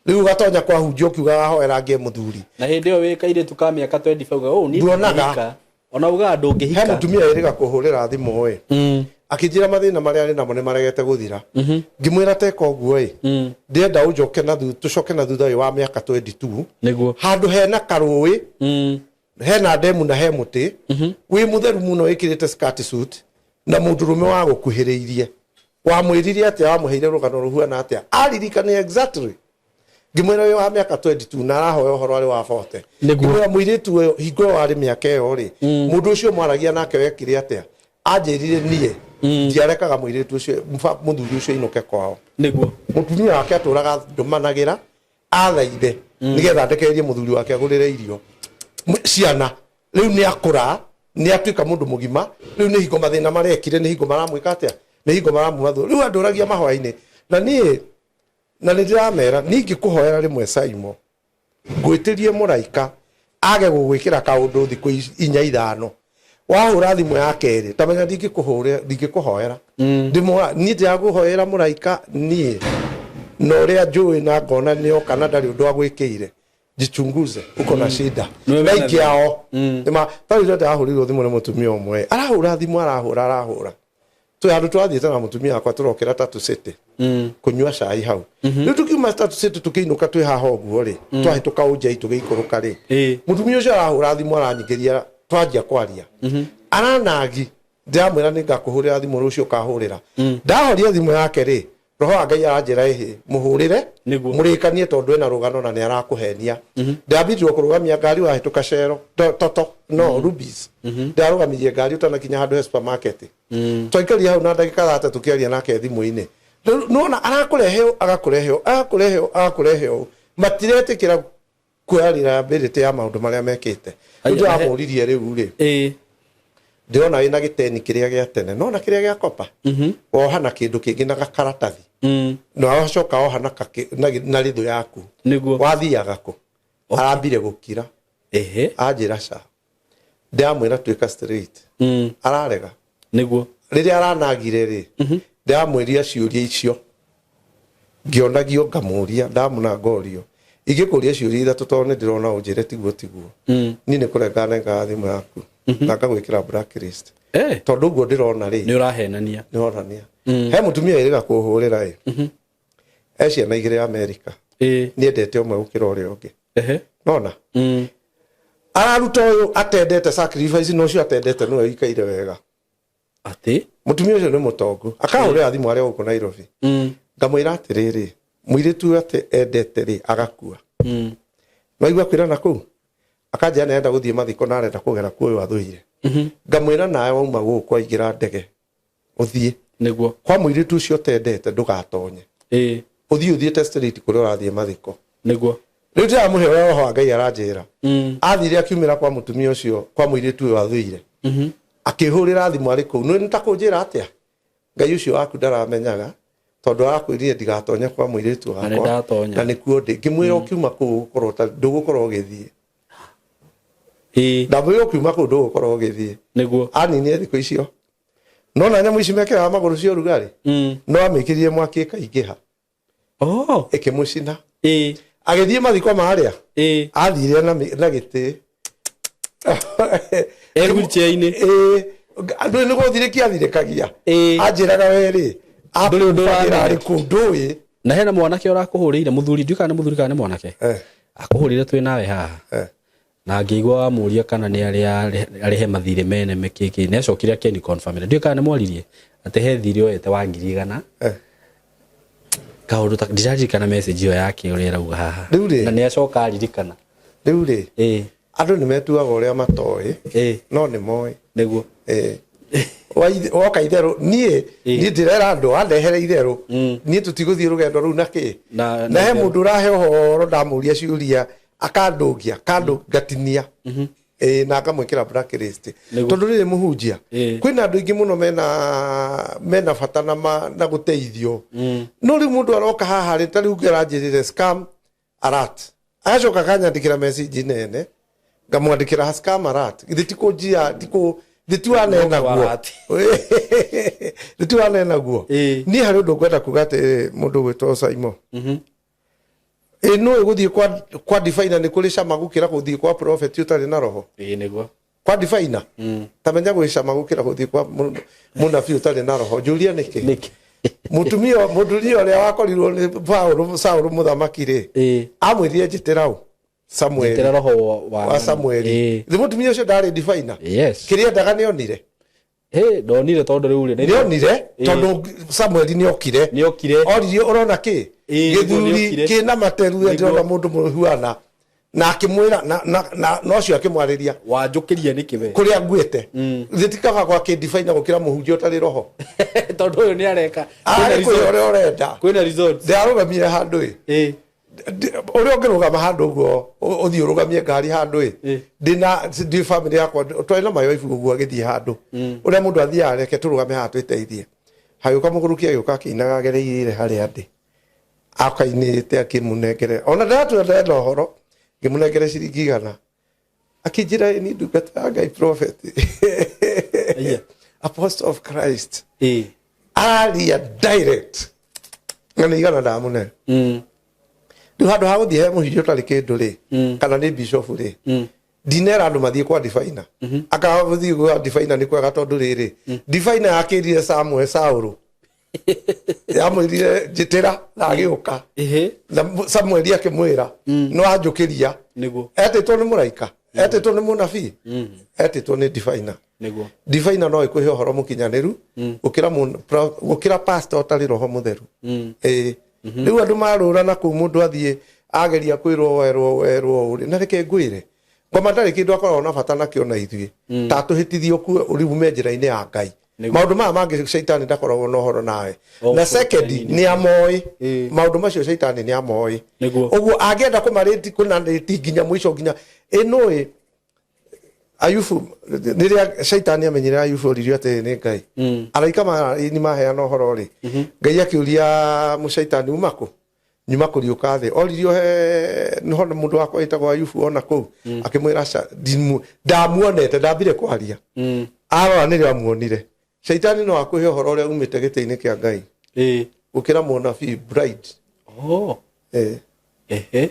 rĩu ũgatonya kwahunjia ũkiugaga hoera ngĩe mũthuri. Na hĩndĩ ĩyo wĩ kairĩtu ka mĩaka 25 uga, "Oh, niĩ Nduonaga. ndingĩhika." Ona ugaga He ndũngĩhika. mũtumia ĩrĩga kũhũrĩra thimũ ĩ, akĩnjĩra mathĩna marĩa arĩ namo nĩ maregete gũthira. Ngĩmwĩra teka ũguo ĩ, ndĩrenda ũnjoke na tũcoke na thutha wĩ wa mĩaka 22, handũ hena karũĩ, hena ndemu na he mũtĩ, wĩ mũtheru mũno, wĩkĩrĩte skirt suit, na mũndũrũme wa gũkuhĩrĩirie, wamwĩrire atĩa? Wamũheire rũgano rũhuana atĩa? Aririkane exactly. Ngĩmwĩra wĩ wa mĩaka 22 na arahoya ũhoro arĩ wa 40. Ngĩmwĩra mũirĩtu ũyũ hingo ĩyo arĩ mĩaka ĩyo rĩ, mũndũ ũcio mwaragia nake wekire atĩa? Anjĩrire niĩ ndiarekaga mũirĩtu ũcio, mũthuri ũcio ainũke kwao. Mũtumia wake atũraga ndũmanagĩra athaithe nĩgetha ndekererie mũthuri wake agũrĩre irio ciana. Rĩu nĩ akũra, nĩ atuĩka mũndũ mũgima, rĩu nĩ hingo mathĩna marekire, nĩ hingo maramwĩka atĩa, nĩ hingo maramuma thũ. Rĩu andũragia mahoya-inĩ na niĩ na nĩ ndĩramera ningĩ kũhoera rĩmwe Saimo ngwĩtĩrie mũraika age gũgwĩkĩra kaũndũ thikũ inya ithano wahũra thimũ ya kerĩ, tamenya ndingĩkũhũrĩra, ndingĩkũhoera. Ndĩmũra niĩ ndĩragũhoera mũraika niĩ na ũrĩa njũĩ na ngona nĩ oka na ndarĩ ũndũ agwĩkĩire, jichunguze, uko na shida. Nĩwe na wĩna ingĩ ao nĩma tarĩu ira ndĩrahũrĩirwo thimũ nĩ mũtumia ũmwe, arahũra thimũ, arahũra, arahũra, twĩ handũ twathiĩte na mũtumia wakwa, tũrokĩra Tatu City kũnyua cai hau. Rĩu tũkiuma Tatu City tũkĩinũka, twĩ haha ũguo rĩ, twahĩtũka ũnjai tũgĩikũrũka rĩ, mũtumia ũcio arahũra thimũ, aranyingĩria, twanjia kwaria, aranagi, ndĩramwĩra nĩ ngakũhũrĩra thimũ rũciũ, ũkahũrĩra. Ndahoria thimũ yake rĩ, roho wa Ngai aranjĩra ĩhĩ mũhũrĩre mũrĩkanie tondũ ena rũgano na nĩ arakũhenia. Ndambindirwo kũrũgamia ngari wahĩtũka cero toto no Rubis, ndarũgamirie ngari ũtanakinya handũ he supermarket. Twaikaria hau na ndagĩka 30 tũkĩaria nake thimũ-inĩ. Rĩu nĩwona arakũrehe ũũ, agakũrehe ũũ, agakũrehe ũũ, agakũrehe ũũ, matiretĩkĩra kuoya liability ya maũndũ marĩa mekĩte. Rĩu Aya, ndĩramũririe rĩu rĩ, ndĩrona wĩna gĩteni kĩrĩa gĩa tene, nona kĩrĩa gĩa kopa, woha na kĩndũ kĩngĩ na gakaratathi, na wacoka woha na rĩthũ yaku, wathiaga kũ? Arambire gũkira. Ehe. Anjĩra ca, ndĩramwĩra tuĩka straight. Ararega. Nĩguo. Rĩrĩa aranagire rĩ, ndĩramwĩria ciũria icio ngĩonagio, ngamũria, ndamũna ngorio, ingĩkũria ciũria ithatũ tondũ nĩ ndĩrona ũnjĩre tiguo tiguo, niĩ nĩ kũrenga nengaga thimũ yaku na ngagwĩkĩra blacklist. Tondũ ũguo ndĩrona rĩ, nĩ ũrahenania. Nĩronania he mũtumia ĩrĩga kũhũrĩra ĩ, e ciana igĩrĩ Amerika, nĩendete ũmwe gũkĩra ũrĩa ũngĩ. Nona araruta ũyũ atendete sacrifice, na ũcio atendete nĩwe ũikaire wega. Atĩ? Mũtumia ũcio nĩ mũtongu, akahũrĩra thimũ arĩa gũkũ Nairobi. Ngamwĩra atĩrĩrĩ, mũirĩtu ũyũ atĩ endete rĩ, agakua. Waigua kwĩrana kũu, akanjĩra nĩ arenda gũthiĩ mathiko na arenda kũgera kuo ũyũ athũire. Ngamwĩra nawe wauma gũkũ waingĩra ndege ũthiĩ Nĩguo. kwa mũirĩtu ũcio ũtendete, ndũgatonye. Ũthiĩ ũthiĩte straight kũrĩa ũrathiĩ mathiko. Nĩguo. Rĩu ndĩramũhe ũrĩa roho wa Ngai aranjĩra. Athire akiumĩra kwa mũtumia ũcio, kwa mũirĩtu ũyũ athũire, akĩhũrĩra thimũ arĩ kũu. Nĩ ta kũnjĩra atĩa, Ngai ũcio waku ndaramenyaga, tondũ arakwĩrire ndigatonye kwa mũirĩtu Na nĩ wakwa. ndatonya. Na nĩkuo ndĩ. Ngĩmwĩra ũkiuma kũu ũgũkorwo ndũgũkorwo ũgĩthiĩ. Ndamwĩra ũkiuma kũu ndũgũkorwo ũgĩthiĩ. Nĩguo. Aninire thikũ icio, nona nyamũ ici mekĩraga magũrũ cia ũrugarĩ, no amĩkĩrire mwaki ĩkaingĩha. Oh. Ĩkĩmũcina. Agĩthiĩ mathiko marĩa athire na gĩtĩ. E wheelchair-inĩ. Ĩĩ, andũ nĩ gũthirĩkia athirĩkagia. Anjĩraga we rĩ, Ndũrĩ ũndũ akũbagĩra ũramenya. arĩ kũu ndũĩ. Na hena mwanake ũrakũhũrĩire, mũthuri, ndiũĩ kana nĩ mũthuri kana nĩ mwanake, akũhũrĩire twĩ nawe haha. Na ngĩigua wamũria kana nĩ arĩa arĩhe mathirĩ mene mĩkĩkĩ, nĩ acokire akĩni confirm, ndiũĩ kana nĩ mwaririe atĩ he thirĩ oyete wa 100,000. Kaũndũ ta ndiraririkana message ĩyo yake ũrĩa ĩrauga haha. Rĩu rĩ. Na nĩ acoka aririkana. Rĩu rĩ, andũ nĩ metuaga ũrĩa matoĩ, no nĩ moĩ. Nĩguo. Woka itherũ, niĩ niĩ ndĩrera andũ andehere itherũ, niĩ tũtigũthiĩ rũgendo rũu na kĩ. Na he itherũ. Mũndũ ũrahe ũhoro, ndamũria ciũria akandũngia kandũ ngatinia. Ĩĩ, na ngamwĩkĩra blacklist. Nĩguo. Tondũ rĩrĩ mũhunjia, kwĩna andũ aingĩ mũno mena bata na gũteithio, no rĩu mũndũ aroka haha rĩ, ta rĩu aranjĩrĩre scam alert, agacoka akanyandĩkĩra message nene, ngamwandĩkĩra scam alert, githĩ ti kũnjia, ti kũ githĩ ti wanena guo? Alert. Githĩ ti wanena guo? Niĩ harĩ ũndũ ngwenda kuga atĩ mũndũ ũgwĩtwo Saimo, ĩ nũĩ gũthiĩ kwa diviner nĩ kũrĩ cama gũkĩra gũthiĩ kwa prophet ũtarĩ na roho. Ĩĩ, nĩguo. Kwa diviner, ta menya gwĩ cama gũkĩra gũthiĩ kwa mũnabii ũtarĩ na roho. Njũria nĩkĩ. Nĩkĩ? Mũtumia ũrĩa wakorirwo nĩ Paũlũ, Saũlũ mũthamaki rĩ, amwĩrire njĩtĩra ũ? Samueli. Njĩtĩra roho wa wa Samueli. Thĩ mũtumia ũcio ndarĩ diviner? Yes. Kĩrĩa endaga nĩonire. Hĩ, ndonire tondũ rĩu rĩ Nĩonire, tondũ Samueli nĩokire. Nĩokire. Oririe ũrona kĩ? Ĩĩ, nĩguo. Gĩthuri nĩokire. kĩna materu. Nĩguo. Ndĩrona mũndũ mũhuana, na akĩmwĩra na ũcio akĩmwarĩria. Wanjũkĩria nĩkĩ we? Kũrĩa nguĩte, thĩ ti kaba gwa kĩndibaina gũkĩra mũhunjia ũtarĩ roho. Tondũ ũyũ nĩ areka. Arĩ kwĩ ũrĩa ũrenda. Kwĩna results. Ndĩrarũgamire handũ ĩ. Ũrĩa ũngĩrũgama handũ ũguo, ũthiĩ ũrũgamie ngari handũ ĩ, ndĩna ndĩ family yakwa, twarĩ na mayoibu ũguo, agĩthiĩ handũ ũrĩa mũndũ athiaga, reke tũrũgame haha twĩteithie. Hagĩũka mũgũrũki, agĩũka akĩinaga agereire harĩa ndĩ, akainĩte, akĩmũnengere, ona ndĩratua ndĩrenda ũhoro, ngĩmũnengere ciringi 100, akĩnjĩra, "Ĩ, ni ndungata ya Ngai, prophet." Aya. Apostle of Christ. Araria direct na nĩ 100 ndamũne. Rĩu handũ ha gũthiĩ he mũhinjia ũtarĩ kĩndũ rĩ, kana nĩ bishop rĩ, ndinera andũ mathiĩ kwa diviner. Akaga gũthiĩ kwa diviner nĩ kwega, tondũ rĩrĩ, diviner yakĩrire Samuel, Saũlũ yamwĩrire njĩtĩra na agĩũka. Na Samueli akĩmwĩra no anjũkĩria. Nĩguo. Etĩtwo nĩ mũraika, etĩtwo nĩ mũnabii, etĩtwo nĩ diviner. Nĩguo. Diviner no ĩkũhe ũhoro mũkinyanĩru gũkĩra pastor ũtarĩ roho mũtheru. Ĩĩ, rĩu andũ marũra na kũu, mũndũ athiĩ ageria kwĩrwo werwo werwo ũrĩ na, reke ngwĩre, ngoma ndarĩ kĩndũ akoragwo na bata nakĩo na ithuĩ, ta tũhĩtithio kuo ũriume njĩra-inĩ ya Ngai. Nĩguo. Maũndũ maya mangĩ caitani ndakoragwo na ũhoro nawe. O, Na second, kũrutani. nĩ amoĩ maũndũ macio, caitani nĩ amoĩ. Nĩguo. Ũguo angĩenda kũmarĩti kũnarĩti nginya mũico, nginya ĩnũĩ Ayubu, rĩrĩa caitani amenyire Ayubu oririo atĩrĩ nĩ Ngai, araika nĩ maheana ũhoro rĩ, Ngai akĩũria mũcaitani, uma kũ? Nyuma kũriũka thĩ oririo he nĩho na mũndũ wakwa wĩtagwo Ayubu ona kũu akĩmwĩra aca ndamuonete ndambire kwaria. Arora nĩrĩo amuonire. Shaitani no akũhe ũhoro ũrĩa umĩte gĩtĩ-inĩ kĩa Ngai gũkĩra mũnabii bride. Oh. Ehe.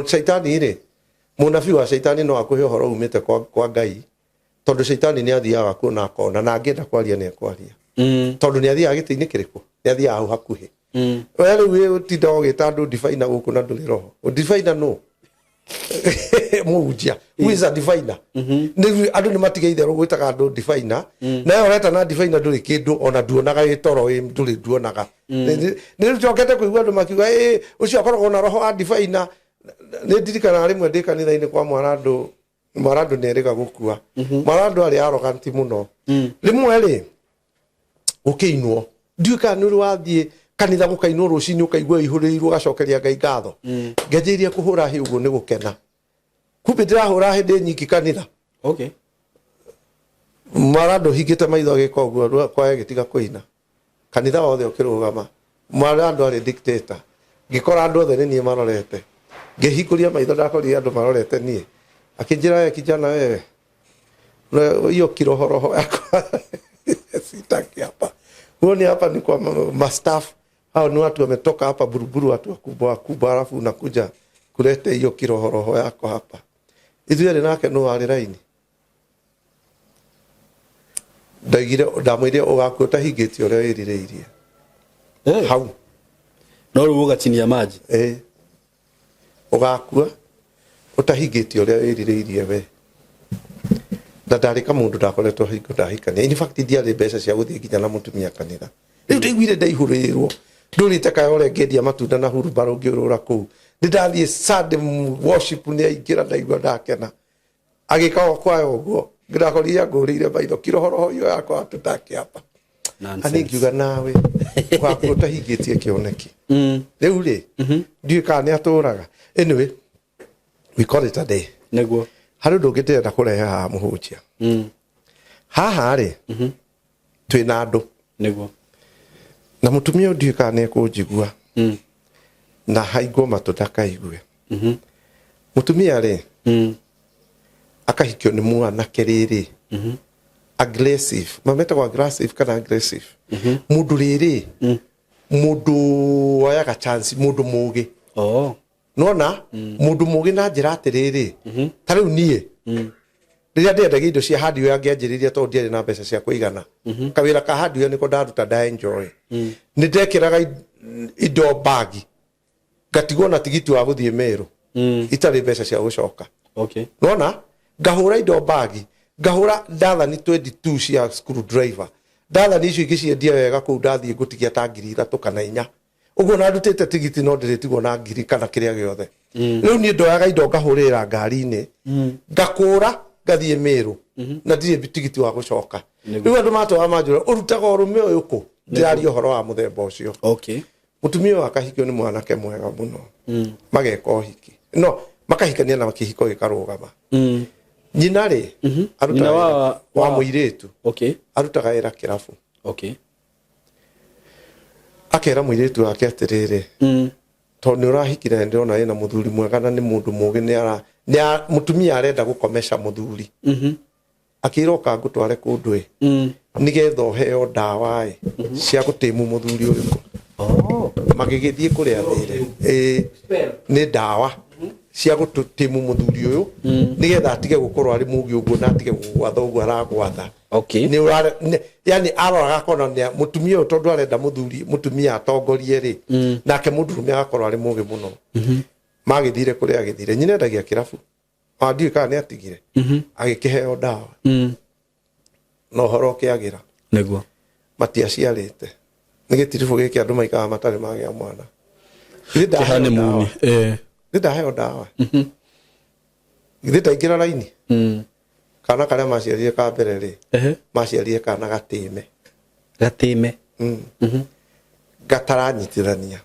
Shaitani rĩ, mũnabii wa shaitani no akũhe ũhoro umĩte kwa Ngai, tondũ shaitani nĩ athiaga kuo na akona, na angĩenda kwaria nĩ ekwaria. Tondũ nĩ athiaga gĩtĩ-inĩ kĩrĩkũ? Nĩ athiaga hau hakuhĩ. We rĩu wĩ ũtinda ũgĩta andũ diviner gũkũ na ndũrĩ roho. Diviner nũ? Mũhunjia. Who is a diviner? Nĩ andũ nĩ matige itherũ gwĩtaga andũ diviner. Nawe ũreta na diviner ndũrĩ kĩndũ ona nduonaga wĩ toro wĩ ndũrĩ nduonaga. Nĩ njokete kũigua andũ makiuga ĩ ũcio akoragwo na roho wa diviner. Nĩ ndirikanaga rĩmwe ndĩ kanitha-inĩ kwa Mwarandũ, Mwarandũ nĩ erĩga gũkua. Mwarandũ arĩ arrogant mũno. Rĩmwe rĩ gũkĩinwo, ndiũĩ kana nĩ ũrĩ wathiĩ kanitha gũkainwo rũcinĩ ũkaigua ihũrĩirwo ũgacokeria Ngai ngatho. Ngenjĩirie kũhũra hĩ ũguo nĩ gũkena. Kumbe ndĩrahũra hĩ ndĩ nyiki kanitha. Mwarandũ hingĩte maitho agĩka ũguo kwaya gĩtiga kũina. Kanitha wothe ũkĩrũgama. Mwarandũ arĩ dictator. Ngĩkora andũ othe nĩ niĩ marorete. Ngĩhingũria maitho ndakorire andũ marorete niĩ. Akĩnjĩra we kijana wewe, hiyo kirohoroho yako sitaki hapa. Huoni hapa ni kwa ma staff, hao ni watu wametoka hapa Buruburu, watu wakubwa wakubwa, alafu unakuja kulete hiyo kirohoroho yako hapa. Ithuĩ erĩ nake nũ warĩ raini? Ndaigire ndamwĩrire ũgakua ũtahingĩtie ũrĩa wĩrirĩirie. Hau. No rĩu ũgachinia maji. Ũgakua ũtahingĩtie ũrĩa wĩrirĩirie we. Na ndarĩ kamũndũ ndakoretwo hingo ndahikania. In fact ndiarĩ mbeca cia gũthiĩ nginya na mũtumia kanitha. Rĩu ndaiguire ndaihũrĩrwo. Ndũrĩte kaya ũrĩa ngĩendia matunda na hurumbarũ ngĩũrũra kũu. Nĩ ndathiĩ Sunday worship nĩ aingĩra ndaigua ndakena. Agĩka o kwaya ũguo. Ndakorire angũrĩire maitho kirohoroho iyo yakwa tutaki hapa. Ani ngiuga nawe ũgakua ũtahingĩtie kĩoneki. Rĩu rĩ, ndiũĩ kana nĩ atũraga. Anyway, we call it a day. Nĩguo. Harĩ ũndũ ũngĩ ndĩrenda kũrehe haha mũhunjia. Haha rĩ, twĩna andũ. Nĩguo. Na mũtumia ũyũ ndiũĩ kana nĩ ekũnjigua. Na haingwo matũ ndakaigue. Mũtumia rĩ, akahikio nĩ mwanake rĩrĩ. Aggressive. Mametagwo aggressive kana aggressive. Mũndũ rĩrĩ, mũndũ woyaga chance, mũndũ mũgĩ. Nona, mũndũ mũgĩ na njĩra atĩrĩrĩ, ta rĩu niĩ, rĩrĩa ndĩendagia indo cia hardware ngĩanjĩrĩria tondũ ndiarĩ na mbeca cia kũigana. Kawĩra ka hardware nĩko ndaruta nda enjoy. Nĩ ndekĩraga indo bagi, ngatigwo na tigiti wa gũthiĩ Meru. Itarĩ mbeca cia gũcoka. Nona, ngahũra indo bagi, ngahũra ndathani 22 cia screwdriver. Ndathani icio ingĩciendia wega kũu ndathiĩ ngũtigia ta ngiri ithatũ kana inya. Ũguo na ndutĩte tigiti no ndĩrĩtigwo na ngiri kana kĩrĩa gĩothe. Rĩu niĩ ndoyaga indo ngahũrĩra ngari-inĩ, ngakũra ngathiĩ Meru, na ndirĩ tigiti wa gũcoka. Rĩu andũ matwaga manjũra, ũrutaga ũrũme ũyũ kũ? Ndĩraria ũhoro wa mũthemba ũcio. Mũtumia ũyũ akahikio nĩ mwanake mwega mũno. Mageka ũhiki. No, makahikania na kĩhiko gĩkarũgama. Nyina rĩ, arutaga Nyina wĩra wa mũirĩtu. Arutaga wĩra kĩrabu. Akera mũirĩtu wake atĩrĩrĩ, tondũ nĩ ũrahikire na ndĩrona ĩna mũthuri mwega na nĩ mũndũ mũgĩ, mũtumia arenda gũkomesha mũthuri. Akĩrwo ka ngũtware kũndũ ĩ, nĩgetha ũheo ndawa ĩ, cia gũtĩmu mũthuri ũrĩkũ. Magĩgĩthiĩ kũrĩa athire. Nĩ ndawa cia gũtĩmu mũthuri ũyũ, nĩgetha atige gũkorwo arĩ mũgĩ ũguo na atige gũgwatha ũguo aragwatha. Nĩ ũrare, nĩ, yani aroraga akona nĩ mũtumia ũyũ tondũ arenda mũthuri, mũtumia atongorie rĩ, nake mũndũrũme agakorwo arĩ mũgĩ mũno. Magĩthire kũrĩa agĩthire. Nyina endagia kĩrabu. Ona ndiũĩ kana nĩ atigire. Agĩkĩheo ndawa. Na ũhoro ũkĩagĩra. Matiaciarĩte. Nĩ gĩtiribũ gĩkĩ andũ maikaraga matarĩ magĩa mwana. Githĩ ndaheo Kĩhane ndawa? muni. Githĩ ndaheo ndawa? Githĩ ndaingĩra raini? Kana karĩa maciarire ka mbere rĩ, maciarire kana gatĩme. Gatĩme. Gataranyitithania.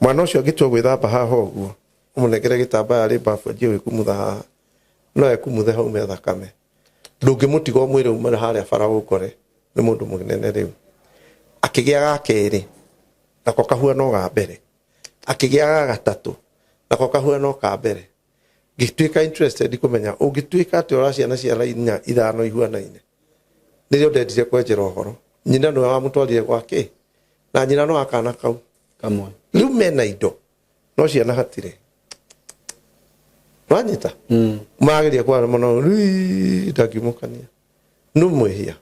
Mwana ũcio angĩtua gwĩthamba haha ũguo, ũmũnengere gĩtambaya arĩ bafu anjie gwĩkumutha haha. No ekumuthe haume thakame. Ndũngĩmũtiga ũmwĩre ume harĩa bara ũngore, nĩ mũndũ mũnene rĩu. Akĩgĩa ga kerĩ. Nako kahuana o ga mbere. Akĩgĩa ga gatatũ, nako kahuana o ka mbere. Ngĩtuĩka interested kũmenya ũngĩtuĩka atĩ ũraciana ciana inya ithano ihuanaine. Nĩrĩo ndendire kwenjera ũhoro. Nyina nĩwe wamũtwarire gwake, na nyina no akana kau. Kamwe. Rĩu mena indo, no ciana hatirĩ. Wanyita? Mageria kwara mũno, "Rii," ndangiumũkania. Nũ mwĩhia?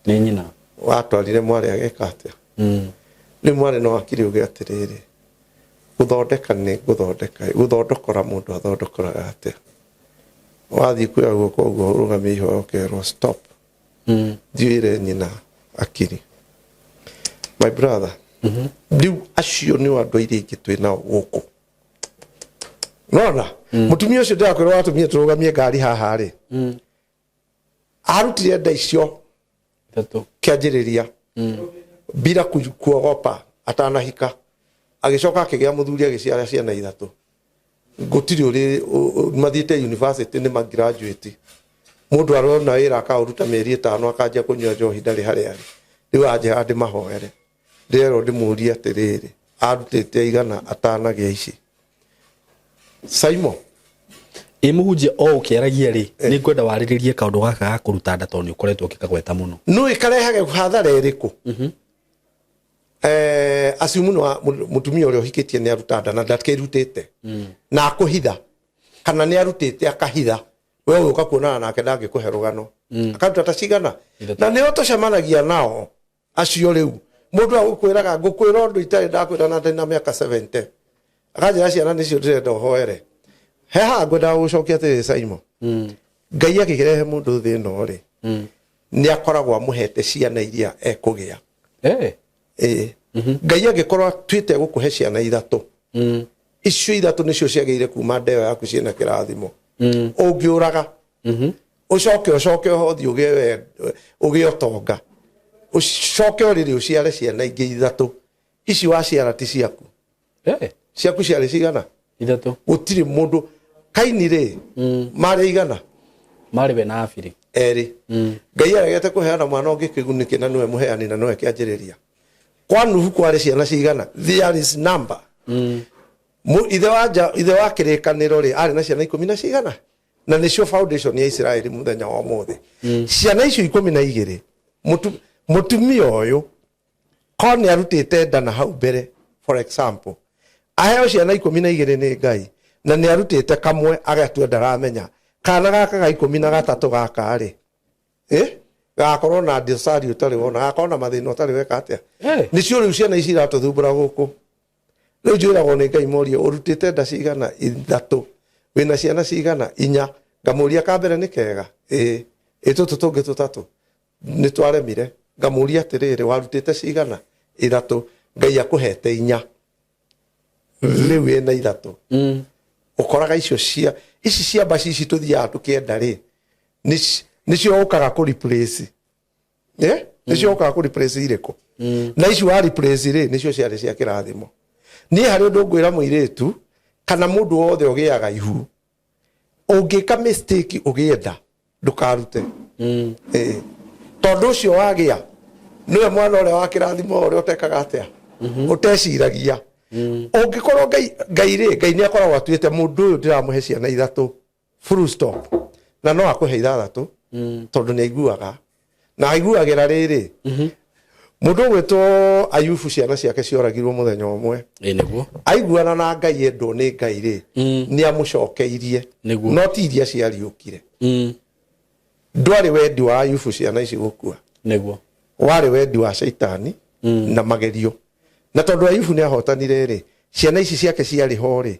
Nĩ nyina. Watwarire mwarĩ ageka atĩa? Rĩu mwarĩ no akire uge atĩrĩrĩ, gũthondeka nĩ gũthondeka, gũthondokora mũndũ athondokoraga atĩa? Wathiĩ kuoya guoko ũguo ũrũgamie ihoya ũkerwo stop. Thiĩ wĩre nyina akiri. My brother, rĩu acio nĩo andũ airĩa ingĩ twĩ nao gũkũ. Nona, mũtumia ũcio ndĩrakwĩra watũmire tũrũgamie ngari haha rĩ, arutire nda icio Ithatũ. kĩanjĩrĩria bila kuogopa atanahika, agĩcoka akĩgĩa mũthuri agĩciara ciana ithatũ. Gũtirĩ ũrĩ mathiĩte university nĩ magraduate. Mũndũ arona wĩra akaũruta mĩeri 5 akanjia kũnyua njohi ndarĩ harĩa arĩ. Rĩu anjĩra ndĩmahoere. Ndĩrerwo ndĩmũrie atĩrĩrĩ, arutĩte igana atanagĩa ici. Simon. Ĩ mũhunjia o ũkĩaragia rĩ, nĩ ngwenda warĩrĩrie kaũndũ gaka ga kũruta nda tondũ nĩ ũkoretwo ũgĩkagweta mũno. Nũ ĩkarehage hathara ĩrĩkũ? Assume nĩ wa mũtumia ũrĩa ũhikĩtie nĩ aruta nda na ndakĩrutĩte. Na akũhitha. Kana nĩ arutĩte akahitha. We ũgũka kuonana nake ndangĩkũhe rũgano. Akaruta ta cigana. Na nĩo tũcemanagia nao acio rĩu. Mũndũ agũkwĩraga ngũkwĩra ũndũ itarĩ ndakwĩra na ndĩ na mĩaka 70. Akanjĩra ciana nĩcio ndĩrenda ũhoere. He haha ngwendaga gũcokia atĩrĩrĩ Simon. Ngai akĩrehe mũndũ thĩ ĩno rĩ, nĩ akoragwo amũhete ciana iria ekũgĩa. Ĩĩ. Ngai angĩkorwo atuĩte gũkũhe ciana ithatũ, icio ithatũ nĩcio ciagĩrĩire kuma nda ĩyo yaku ciĩna kĩrathimo. Ũngĩũraga, ũcoke ũcoke ũhothiĩ ũgĩe ũtonga, ũcoke ũrĩrĩ ũciare ciana ingĩ ithatũ, ici waciara ti ciaku. Ciaku ciarĩ cigana? Ithatũ. Gũtirĩ mũndũ. Kaini rĩ, marĩ igana? Marĩ we na Abiri. Erĩ. Ngai aregete kũheana mwana ũngĩ kĩguni kĩna nĩwe mũheani na nĩwe kĩanjĩrĩria. Kwa Nuhu kwarĩ ciana cigana? There is number. Ithe wa nja, ithe wa kĩrĩkanĩro rĩ, arĩ na ciana ikũmi na cigana? Na nĩcio foundation ya Israeli mũthenya wa ũmũthĩ. Ciana icio 12, mũtumia ũyũ ko nĩ arutĩte nda na hau mbere, for example, aheo ciana 12 nĩ Ngai, na nĩ arutĩte kamwe agatua ndaramenya. Kana gaka ga 13 gaka rĩ, Gakorwo na dosari ũtarĩ wona, gakorwo na mathĩna ũtarĩ weka atĩa. Nĩcio rĩu ciana ici iratũthumbũra gũkũ. Rĩu njwĩragwo nĩ Ngai morie ũrutĩte nda cigana? Ithatũ. Wĩna ciana cigana? Inya. Ngamũria ka mbere nĩ kega? Ĩĩ. Ĩ tũtũ tũngĩ tũtatũ? Nĩ twaremire. Ngamũria atĩrĩrĩ, warutĩte cigana? Ithatũ. Ngai akũhete inya. Rĩu wĩna ithatũ. Ũkoraga icio cia, ici cia mbaci ici tũthiaga tũkĩenda rĩ, nĩcio ũkaga kũ replace. Nĩcio ũkaga kũ replace irĩkũ? Na ici wa replace rĩ, nĩcio ciarĩ cia kĩrathimo. Niĩ harĩ ũndũ ngwĩra mũirĩtu, kana mũndũ wothe ũgĩaga ihu, ũngĩka mistake ũgĩenda, ndũkarute. Tondũ ũcio wagĩa, nĩwe mwana ũrĩa wa kĩrathimo ũrĩa ũtekaga atĩa? Ũteciragia. Ũngĩkorwo Ngai rĩ, Ngai nĩ akoragwo atuĩte mũndũ ũyũ ndĩramũhe ciana ithatũ, full stop. Na no akũhe ithathatũ, tondũ nĩ aiguaga. Na aiguagĩra rĩrĩ, mũndũ ũgwĩtwo Ayubu ciana ciake cioragirwo mũthenya ũmwe. Nĩguo. Aiguana na Ngai endwo nĩ Ngai rĩ, nĩ amũcokeirie. Nĩguo. No ti iria ciariũkire. Ndwarĩ wendi wa Ayubu ciana ici gũkua. Nĩguo. Warĩ wendi wa Shaitani na magerio. Na tondũ Ayubu nĩ ahotanire rĩ, ciana ici ciake ciarĩ ho rĩ,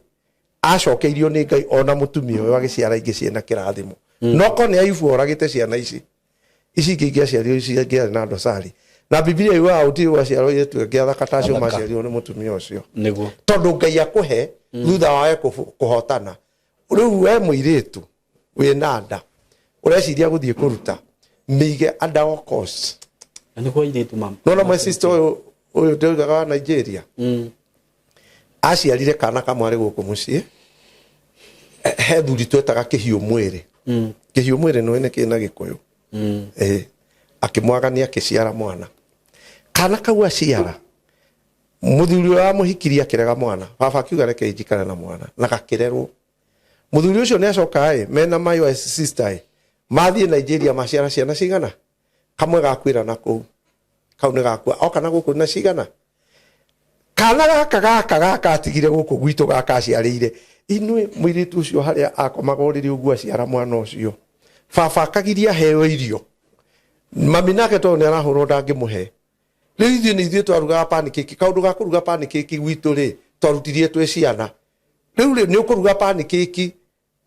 acokeirio nĩ Ngai ona mũtumia ũyũ agĩciara ingĩ ciĩna kĩrathimo. No korwo nĩ Ayubu oragĩte ciana ici, ici ingĩ ingĩaciarirwo ici ingĩarĩ na dosari. Na Biblia yugaga gũtirĩ gwaciarwo airĩtu angĩ athaka ta acio Athaka. maciarirwo nĩ mũtumia ũcio. Nĩguo. Tondũ Ngai akũhe thutha wa we kũhotana. Rĩu we mũirĩtu wĩna nda, ũreciria gũthiĩ kũruta, mĩige under all cost. Na nĩguo airĩtu ma- Nona my sister ũyũ ndĩroigaga wa Nigeria. Aciarire kana kamwe arĩ gũkũ mũciĩ. He thuri twetaga kĩhiũ mwĩrĩ. Kĩhiũ mwĩrĩ nĩũĩ nĩ kĩ na Gĩkũyũ. Akĩmwagania akĩciara mwana. Kana kau aciara, Muthuri ũrĩa wamũhikirie akĩrega mwana, baba akiuga reke njikare na mwana, na gakĩrerwo. Muthuri ũcio nĩ acoka ĩ mena my sister ĩ mathiĩ Nigeria maciara ciana cigana, kamwe gakuĩra na kũu, kau nĩ gakua oka na gũkũ na cigana. Kana gaka gaka gaka atigire gũkũ gwitũ gaka aciarĩire inuĩ mũirĩtu ũcio harĩa akomaga ũrĩrĩ ũguo aciara mwana ũcio, baba akagiria heo irio, mami nake tondũ nĩ arahũrwo ndangĩmũhe. Rĩu ithuĩ nĩ ithuĩ twarugaga pancake, kaũndũ ga kũruga pancake gwitũ rĩ twarutirie twĩ ciana. Rĩu rĩ nĩ ũkũruga pancake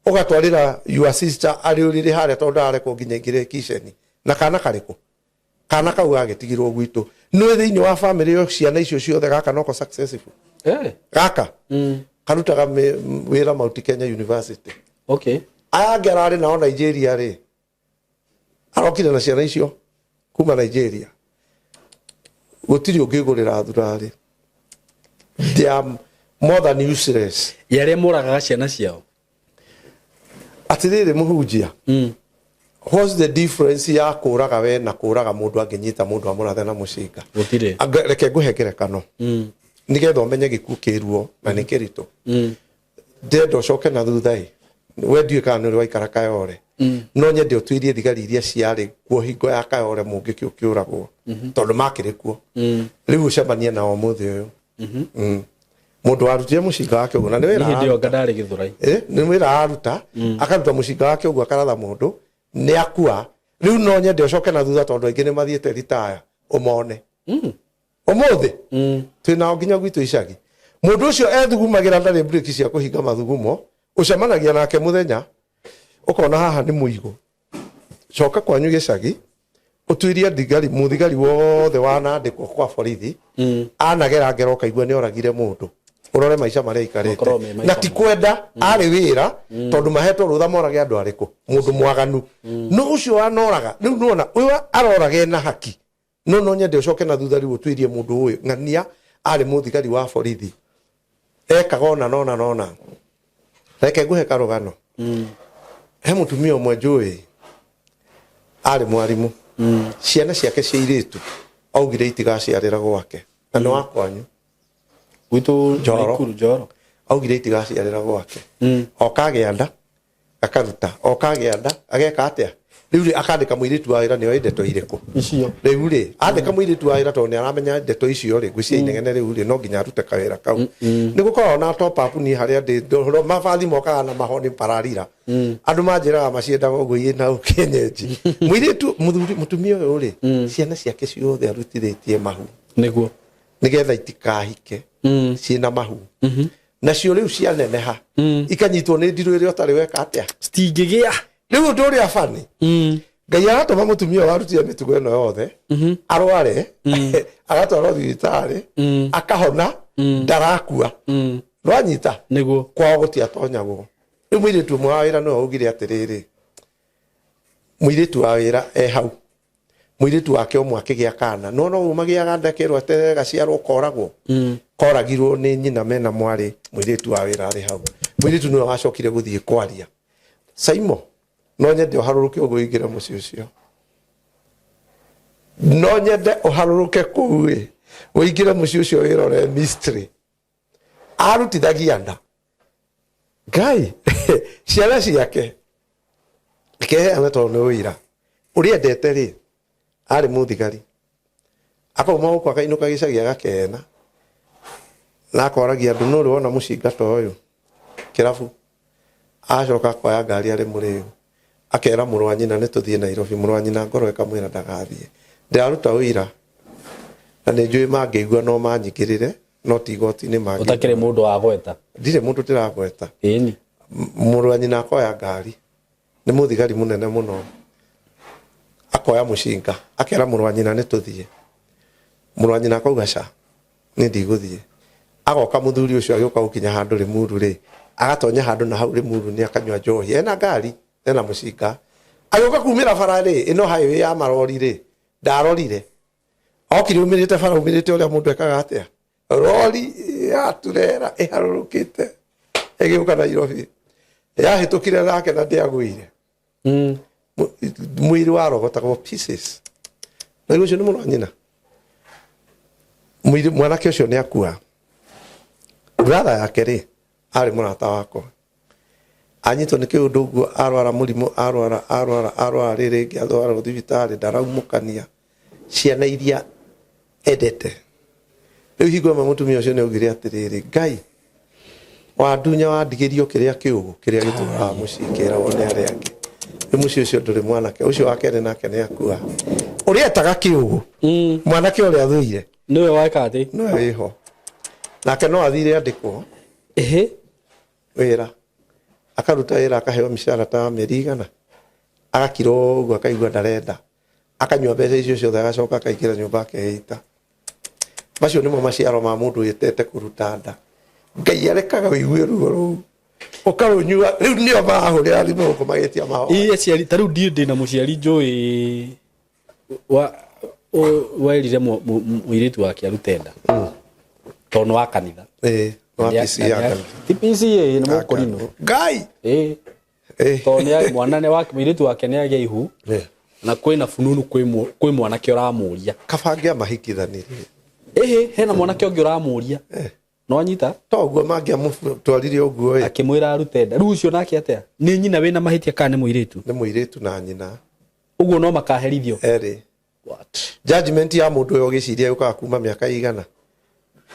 ũgatwarĩra your sister arĩ ũrĩrĩ harĩa tondũ ndararekwo nginya aingĩre kitchen, na kana karĩkũ? Kana kau gagĩtigirwo gwitũ. Nĩ thĩinĩ wa family ĩyo ciana icio ciothe gaka noko successful. Gaka karutaga wĩra Mount Kenya University. Aya angĩ ararĩ nao Nigeria rĩ, arokire na ciana icio kuma Nigeria. Gũtirĩ ũngĩgũrĩra thurarĩ. They are more than useless. Ya arĩa moragaga ciana ciao. Atirĩrĩ mũhunjia, what's the difference ya kũraga we na kũraga mũndũ angĩnyita mũndũ amũrathe na mũcinga? Gũtirĩ. Reke ngũhe ngerekano nĩgetha ũmenye gĩkuũ kĩruo na nĩ kĩritũ. Ndĩrenda ũcoke na thutha ĩ, we ndiũĩ kana nĩ ũrĩ waikara Kayore, no nyende ũtuĩrie thigari iria ciarĩ kuo hingo ya Kayore mũngĩkĩ ũkĩũragwo, tondũ makĩrĩ kuo. Rĩu ũcemanie nao ũmũthĩ ũyũ. Mũndũ warutire mũcinga wake ũguo na nĩ wĩra Niĩ hĩndĩ ĩyo anga ndarĩ Gĩthũrai. Nĩ wĩra aruta, akaruta mũcinga wake ũguo akaratha mũndũ nĩ akua. Rĩu no nyende ũcoke na thutha tondũ aingĩ nĩ mathiĩte ritaya ũmone. Ũmũthĩ twĩ nao nginya gwitũ icagi. Mũndũ ũcio ethugumagĩra ndarĩ breki cia kũhinga mathugumo, ũcemanagia nake mũthenya ũkona haha nĩ mũigũ. Coka kwanyu gĩcagi ũtuirie thigari, mũthigari wothe wanandĩkwo kwa borithi anagera ngero ũkaigua nĩ oragire mũndũ, ũrore maica marĩa aikarĩte. Makoragwo me maica Na ti kwenda arĩ wĩra, tondũ mahetwo rũtha morage andũ arĩkũ, mũndũ mwaganu no ũcio wanoraga. Rĩu nĩwona ũyũ aroraga ena haki, no nyende ũcoke na thutha rĩu ũtuirie mũndũ ũyũ ng'ania arĩ mũthigari wa borithi ekaga ona nona nona. Reke ngũhe karũgano. He mũtumia ũmwe njũĩ arĩ mwarimũ, ciana ciake cia irĩtu augire itigaciarĩra gwake, na nĩ wa kwanyu Gwitũ Njoro. Naikuru, Njoro. Augire itigaciarĩra gwake. Oka agĩa nda akaruta, oka agĩa nda ageka atĩa? Rĩu rĩ akandĩka mũirĩtu wa wĩra nĩoĩ ndeto irĩkũ icio. Rĩu rĩ andĩka mũirĩtu wa wĩra tondũ nĩ aramenya ndeto icio rĩ, ngwĩciria inegene rĩu rĩ no nginya arute kawĩra kau. Nĩ gũkoragwo na top up. Niĩ harĩa ndĩ mabathi mokaga na mahoni pararira, andũ manjĩraga maciendaga ũguo irĩ na ũkĩenyenji. Mũirĩtu mũthuri mũtumia ũyũ rĩ, ciana ciake ciothe arutithĩtie mahu nĩgetha itikahike ciĩna mahu. Nacio rĩu cianeneha ikanyitwo nĩ ndirũ ĩrĩa ũtarĩ weka atĩa, Citingĩgĩa. Rĩu ũndũ ũrĩa bani, Ngai aratũma mũtumia ũyũ warutire mĩtugo ĩno yothe arware, agatwarwo thibitarĩ, akahona, ndarakua. Nĩwanyita? Nĩguo. Kwao gũtiatonyagwo. Rĩu mũirĩtu ũmwe wa wĩra nĩwe augire atĩrĩrĩ, mũirĩtu wa wĩra e hau, mũirĩtu wake ũmwe akĩgĩa kana no no magĩaga nda kerwo eterere gaciarwo koragwo, koragirwo nĩ nyina mena mwarĩ. Mũirĩtu wa wĩra arĩ hau, mũirĩtu nĩwe wacokire gũthiĩ kwaria. Saimo, no nyende ũharũrũke ũguo ũingĩre mũciĩ ũcio, no nyende ũharũrũke kũu ĩ ũingĩre mũciĩ ũcio wĩrore mystery arutithagia nda Ngai ciana ciake keheana tondũ nĩ ũira ũrĩa endete rĩ arĩ mũthigari akauma gũkũ akainũka gĩcagi agakena na akoragia andũ nũ ũrĩ wona mũcinga ta ũyũ kĩrabu. Acoka akoya ngari arĩ mũrĩu, akera mũrũ wa nyina nĩ tũthiĩ Nairobi. Mũrũ wa nyina ngoro ĩkamwĩra ndagathiĩ. Ndĩraruta ũira na nĩ njũĩ mangĩigua no manyingĩrĩre, no ti igoti-inĩ mangĩ. Ũtakĩrĩ mũndũ wa gweta. Ndirĩ mũndũ ndĩragweta. Ĩni. Mũrũ wa nyina akoya ngari, nĩ mũthigari mũnene mũno, akoya mũcinga, akera mũrũ wa nyina nĩ tũthiĩ. Mũrũ wa nyina akauga ca, nĩ ndigũthiĩ. Agoka mũthuri ũcio agĩũka gũkinya handũ Rĩmuru rĩ, agatonya handũ na hau Rĩmuru nĩ akanyua njohi, ena ngari ena mũcinga, agĩũka kumĩra bara rĩ, ĩno highway ya marori rĩ, ndarorire okire umĩrĩte bara, umĩrĩte ũrĩa mũndũ ekaga atĩa, rori ya turera ĩharũrũkĩte ĩgĩũka Nairobi yahĩtũkire nake na ndĩagũire. Mwĩrĩ warogotagwo pieces. Na rĩu ũcio nĩ mũrũ wa nyina. Mwanake ũcio nĩ akua. Brother yake rĩ, arĩ mũrata wakwa. Anyitwo nĩ kĩũndũ ũguo, arwara mũrimũ, arwara arwara arwara, rĩrĩ rĩngĩ atwarwo thibitarĩ, ndaraumũkania ciana iria endete. Rĩu hingo ĩmwe mũtumia ũcio nĩ augire atĩrĩrĩ, Ngai wandunya wandigĩrio kĩrĩa kĩũgũ kĩrĩa gĩtũraga mũciĩ kĩragwo nĩ arĩa angĩ. Rĩu mũciĩ ũcio ndũrĩ mwanake ũcio wa kerĩ nake nĩ akua. Ũrĩa etaga kĩũgũ, mwanake ũrĩa athũire Nĩwe weka atĩ? Nĩwe wĩho nake, no athire andĩkwo wĩra, akaruta wĩra, akaheo mĩcara ta mĩeri igana, agakira ũguo, akaigua ndarenda, akanyua mbeca icio ciothe, agacoka akaingĩra nyũmba akeita. Macio nĩmo maciaro ma mũndũ wĩtete kũruta nda. Ngai arekaga ũigue ruo rũu ũkarũnyua. Rĩu nĩo marahũrĩra thimũ gũkũ magĩtia mahoya. Ĩ aciari, ta rĩu ndiĩ ndĩna mũciari njũĩ wa werire mũirĩtu wake arute nda tondũ nĩ wa kanitha. Ĩĩ, wa PCA ya kanitha. Ti PCA, nĩ mũkũrinũ. Ngai. Ĩĩ. Tondũ mwana nĩ wake, mũirĩtu wake nĩ agĩa ihu na kwĩna fununu, kwĩ mwanake ũramũria. Kaba angĩamahikithanirie. Ĩhĩ, hena mwanake ũngĩ ũramũria. No anyita. To ũguo mangĩamũtwarire ũguo ĩ. Akĩmwĩra arute nda. Rĩu ũcio nake atĩa? Nĩ nyina wĩna mahĩtia kana nĩ mũirĩtu? Nĩ mũirĩtu na nyina. Ũguo no makaherithio? Erĩ. What? Judgment ya mũndũ ũyũ ũgĩciria yũkaga kuma mĩaka igana?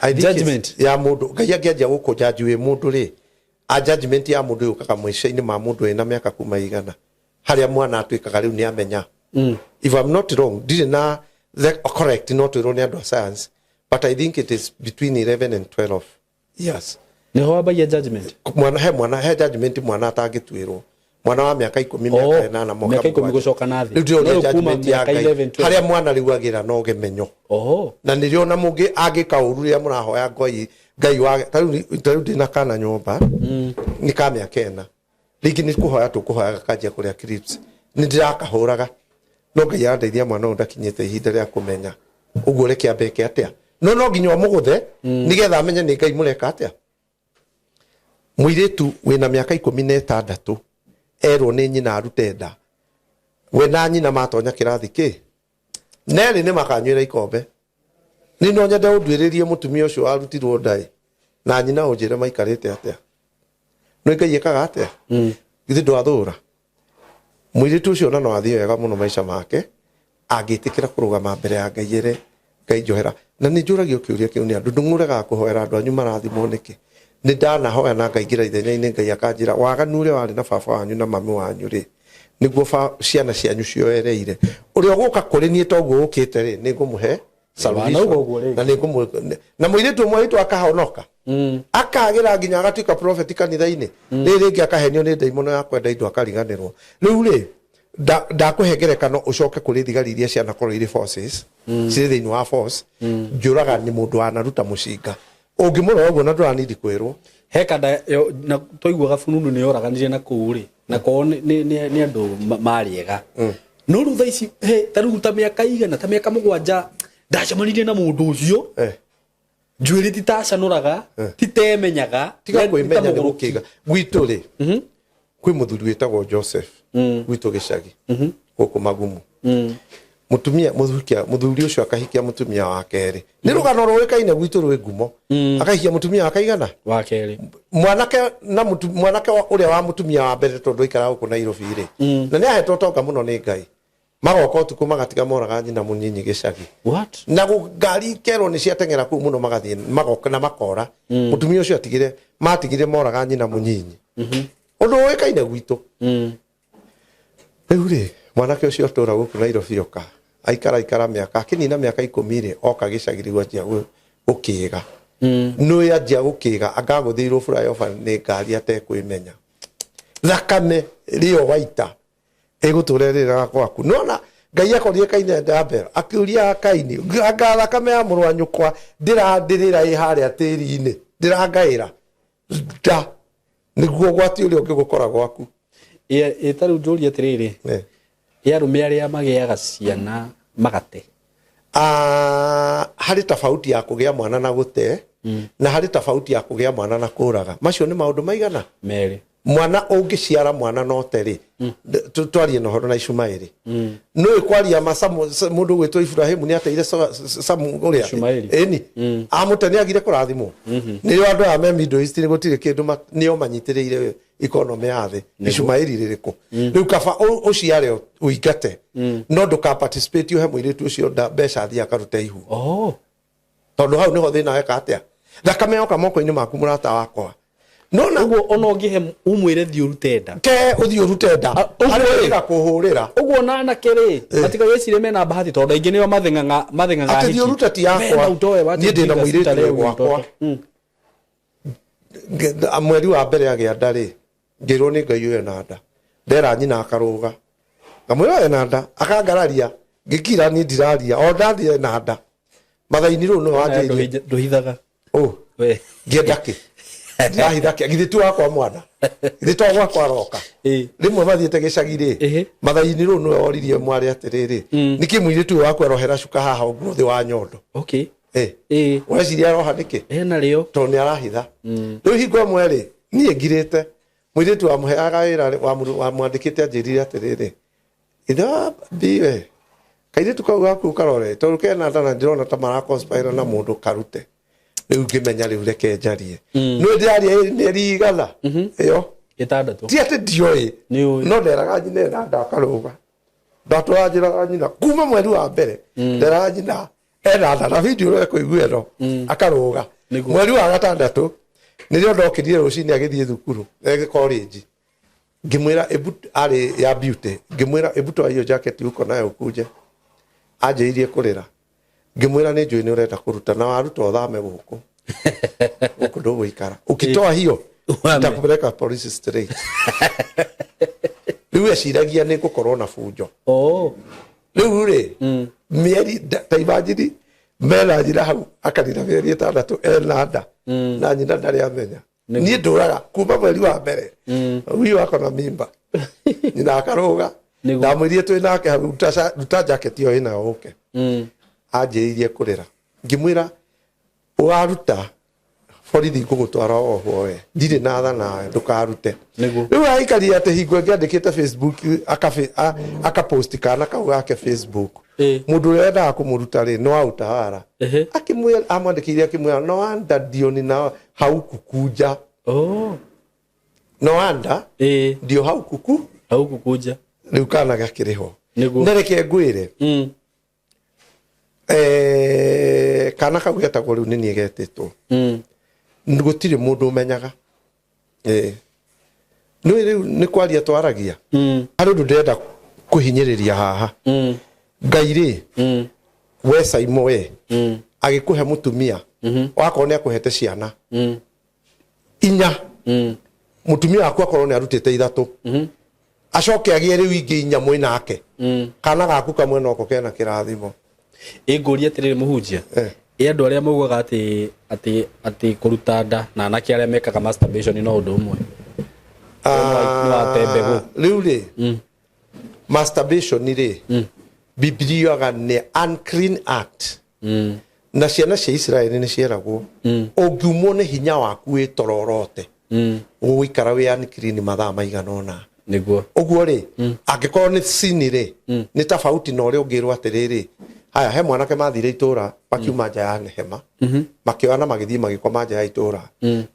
I think it's Judgment? ya mũndũ, Ngai angĩanjia gũkũnjanji wĩ mũndũ rĩ, a judgment ya mũndũ yũkaga maica-inĩ ma mũndũ wĩna mĩaka kuma igana, harĩa mwana atuĩkaga rĩu nĩ amenya. If I'm not wrong, ndirĩ na the correct, no twĩrwo nĩ andũ a science, but I think it is between 11 and 12 years. Nĩho wambagia judgment? Mwana he mwana he judgment mwana atangĩtuĩrwo, mwana wa mĩaka 10, mĩaka 8, mwaka Mĩaka 10 7. Gũcoka na thĩ. Rĩu ndĩroria No rĩu kuma judgment ya mĩaka Ngai 11, 12. Harĩa mwana rĩu agĩra na ũgemenyo. Na nĩrĩo na mũngĩ angĩka ũru rĩrĩa mũrahoya Ngai, Ngai wa tarĩu ndĩna kana nyũmba nĩ ka mĩaka 4, rĩngĩ nĩ kũhoya tũkũhoyaga kanjia kũrĩa crisps, nĩ ndĩrakahũraga, no Ngai arandeithia mwana ũyũ ndakinyĩte ihinda rĩa kũmenya ũguo, reke ambe eke atĩa, no nginya ũmũgũthe nĩgetha amenye nĩ Ngai mũreka atĩa. Mũirĩtu wĩna mĩaka 16 erwo nĩ nyina arute nda, we na nyina matonya kĩrathi kĩ nerĩ nĩ makanyuĩra ikombe. Nĩ no nyende ũnduĩrĩrie mũtumia ũcio warutirwo ndaĩ na nyina, ũnjĩre maikarĩte atĩa. Nĩ Ngai ĩkaga atĩa? Githĩ ndwathũra mũirĩtu ũcio? Na no athiĩ wega mũno maica make angĩtĩkĩra kũrũgama mbere ya Ngai ere Ngai njohera. Na nĩ njũragio kĩũria kĩu nĩ andũ, ndũng'ũregaga kũhoera andũ anyu marathimwo nĩkĩ? Nĩ ndanahoya na ngaingĩra ithenya-inĩ, Ngai akanjĩra waganu ũrĩa warĩ na baba wanyu na mami wanyu rĩ, nĩguo ciana cianyu cioereire. Ũrĩa ũgũka kũrĩ niĩ toguo ũkĩte rĩ, nĩ ngũmũhe Wanauga ũguo rĩngĩ. na nĩ ngũmũ na mũirĩtu ũmwe witũ akahonoka, akagĩra nginya agatuĩka prophet kanitha-inĩ. Rĩrĩ rĩngĩ akahenio nĩ ndaimono ya kwenda indo, akariganĩrwo. Rĩu rĩ, ndakũhe ngerekano, ũcoke kũrĩ thigari iria cianakorwo irĩ forces, cirĩ thĩinĩ wa force. Njũraga nĩ mũndũ wanaruta mũcinga, ũngĩmũrora ũguo na ndũranindi kwĩrwo. He kanda na twaiguaga bununu nĩ yoraganire na kũu rĩ, na kwao nĩ andũ marĩ ega, no rĩu thaa ici he ta rĩu ta mĩaka igana, ta mĩaka 7 ndacemanirie na mũndũ ũcio. Njuĩrĩ titacanũraga, titemenyaga. Tiga yani kwĩmenya nĩ titamũgũrũki. Gũkĩga gwitũ rĩ, kwĩ mũthuri wĩtagwo Joseph gwitũ gĩcagi gũkũ Magumu. Mũtumia mũthuri ũcio akahikia mũtumia wa kerĩ. Nĩ rũgano rũĩkaine gwitũ rwĩ ngumo. Akahikia mũtumia wa kaigana? Wa kerĩ. Mwanake na mwanake ũrĩa wa mũtumia wa mbere, tondũ aikaraga gũkũ Nairobi rĩ, na nĩ ahetwo ũtonga mũno nĩ Ngai, magoka ũtukũ magatiga moraga nyina mũnyinyi gĩcagi. What? Na ngari ikerwo nĩ ciateng'era kũu mũno, magathiĩ magoka na makora. Mũtumia ũcio atigire, matigire moraga nyina mũnyinyi, ũndũ ũĩkaine gwitũ. Rĩu rĩ, mwanake ũcio atũra gũkũ Nairobi, oka aikara aikara mĩaka, akĩnina mĩaka 10 rĩ, oka gĩcagi rĩu anjia gũkĩga. Nũĩ anjia gũkĩga angagũthĩirwo flyover nĩ ngari atekwĩmenya, thakame rĩo waita ĩgũtũra ĩrĩraga gwaku. Nona Ngai akorire Kaini ya mbere, akĩũria Kaini, anga thakame ya mũrũ wa nyũkwa ndĩrandĩrĩra ĩ harĩa tĩri-inĩ, ndĩrangaĩra nda nĩguo ũgwati ũrĩa ũngĩgũkora gwaku. Ĩ ta rĩu njũrie atĩrĩrĩ, ĩ arũme arĩa magĩaga ciana magate? Ah, harĩ tofauti ya kũgĩa mwana na gũte, na harĩ tofauti ya kũgĩa mwana na kũraga. Macio nĩ maũndũ maigana? Merĩ. Mwana ũngĩciara mwana no te rĩ, twarie na ũhoro na Ishumaeli. Nĩũĩ kwaria ma mũndũ ũgwĩtwo Iburahĩmu nĩ ateire Samu ũrĩa. Ishumaeli. Ĩni amũte nĩ agire kũrathimwo. Nĩrĩo andũ aya me Middle East nĩ gũtirĩ kĩndũ nĩo manyitĩrĩire economy ya thĩ. Ishumaeli rĩrĩkũ rĩu? Kaba ũciare ũingate, no ndũka participate ũhe mũirĩtu ũcio mbeca athiĩ akarute ihu. Oh. Tondũ hau nĩho thĩna weka atĩa, thakame yoka moko-inĩ maku, mũrata wakwa, nona. Ũguo ona ũngĩhe umwĩre thiĩ ũrute nda. Ke ũthiĩ ũrute nda. Ũguo harĩa rĩ. wĩra kũhũrĩra. Ũguo na anake rĩ, matigagĩcirie mena bahati, tondũ aingĩ nĩo matheng'ang'a matheng'ang'a. Atĩ thiĩ ũrute ti yakwa. Niĩ ndĩna mũirĩtu wĩ gwakwa. Mweri wa mbere agĩa nda rĩ, ngĩrwo nĩ Ngai ũyũ ena nda. Ndera nyina akarũga, ngamwĩra ena nda, akangararia, ngĩkira, niĩ ndiraria o ndathiĩ ena nda mathaini rĩu nĩwe wanjĩrire. Ndũhithaga. Ũ. We. Ngĩenda kĩ ndĩrahitha kĩ? Githĩ ti wakwa mwana? Githĩ to gwakwa aroka? Rĩmwe mathiĩte gĩcagi rĩ, mathaini rĩu nĩwe woririe mwarĩ atĩrĩrĩ, nĩkĩ mũirĩtu ũyũ waku arohera cuka haha ũguo thĩ wa nyondo? Weciria aroha nĩkĩ? Ena rĩo. Tondũ nĩ arahitha. Rĩu hingo ĩmwe rĩ, niĩ ngirĩte, mũirĩtu wamũheaga wĩra rĩ, wamwandĩkĩte anjĩrire atĩrĩrĩ, ithe wa biwe kairĩtu kau gaku karore, tondũ kena nda na ndĩrona ta maraconspire na mũndũ karute. Rĩu ngĩmenya rĩu reke njarie. Nĩ ndĩraria mĩeri igana ĩyo. 6. Ti atĩ ndioĩ. Nĩũĩ. No nderaga nyina ena nda akarũga. Ndatũra njĩraga nyina kuma mweri wa mbere, nderaga nyina ena nda na video ĩyo ekũigua ĩno akarũga. Mweri wa gatandatũ nĩrĩo ndokĩrire rũcinĩ agĩthiĩ thukuru college, ngĩmwĩra ebu arĩ ya beauty, ngĩmwĩra, "Ebu toa hiyo jacket uko nayo ukuje." Anjĩrĩirie kũrĩra. Ngĩmwĩra, "Nĩ njũĩ nĩ ũrenda kũruta, na waruta ũthame gũkũ, gũkũ ndũgũikara. Ukitoa hiyo Uhame. nitakupeleka police straight." Rĩu eciragia nĩ ngũkorwo na bunjo. Rĩu rĩ, mĩeri ta imagine mena nyina hau akanina mĩeri 6 ena nda na nyina ndarĩ amenya. Niĩ ndũraga kuma mweri wa mbere, huyu ako na mimba, nyina akarũga. Ndamwĩrire twĩ nake hau, "Ruta jacket ĩyo ĩnayo ũke." Anjĩrĩirie kũrĩra. Ngĩmwĩra, "Waruta borithi ngũgũtwara ohwo, we ndirĩ na tha nawe, ndũkarute." Rĩu aikarire atĩ hingo ĩngĩ andĩkĩte Facebook, akapost kana kau gake Facebook. Mũndũ ũrĩa wendaga kũmũruta rĩ, nĩ wa utawara. Akĩmwĩra, amwandĩkĩire akĩmwĩra, "No wonder ndio nina haukukuja." No wonder ndio haukuku Haukukuja. Rĩu kana gakĩrĩ ho. Na reke ngwĩre, kana kau getagwo rĩu nĩ niĩ getĩtwo. Gũtirĩ mũndũ ũmenyaga. Nĩ rĩu nĩ kwaria twaragia. Harĩ ũndũ ndĩrenda kũhinyĩrĩria haha. Ngai rĩ, we Saimo, we agĩkũhe mũtumia wakorwo nĩ akũhete ciana inya, mũtumia waku akorwo nĩ arutĩte ithatũ, acoke agĩe rĩu ingĩ inya mwĩ nake, kana gaku kamwe noko kena kĩrathimo. Ĩ ngũria atĩrĩrĩ, mũhunjia. Ĩ andũ arĩa maugaga atĩ kũruta nda na anake arĩa mekaga masturbation no ũndũ ũmwe? Nĩ wate mbegũ. Rĩu rĩ, masturbation rĩ, Bibilia yugaga nĩ unclean act. Na ciana cia Israeli nĩ cieragwo, ũngiumwo nĩ hinya waku wĩ tororote, ũgũikara wĩ unclean mathaa maigana ũna. Ũguo rĩ, angĩkorwo nĩ sini rĩ, nĩ tofauti na ũrĩa ũngĩrwo atĩrĩrĩ, haya, he mwanake mathire itũra makiuma nja ya hema, makĩoya na magĩthiĩ magĩkoma nja ya itũra.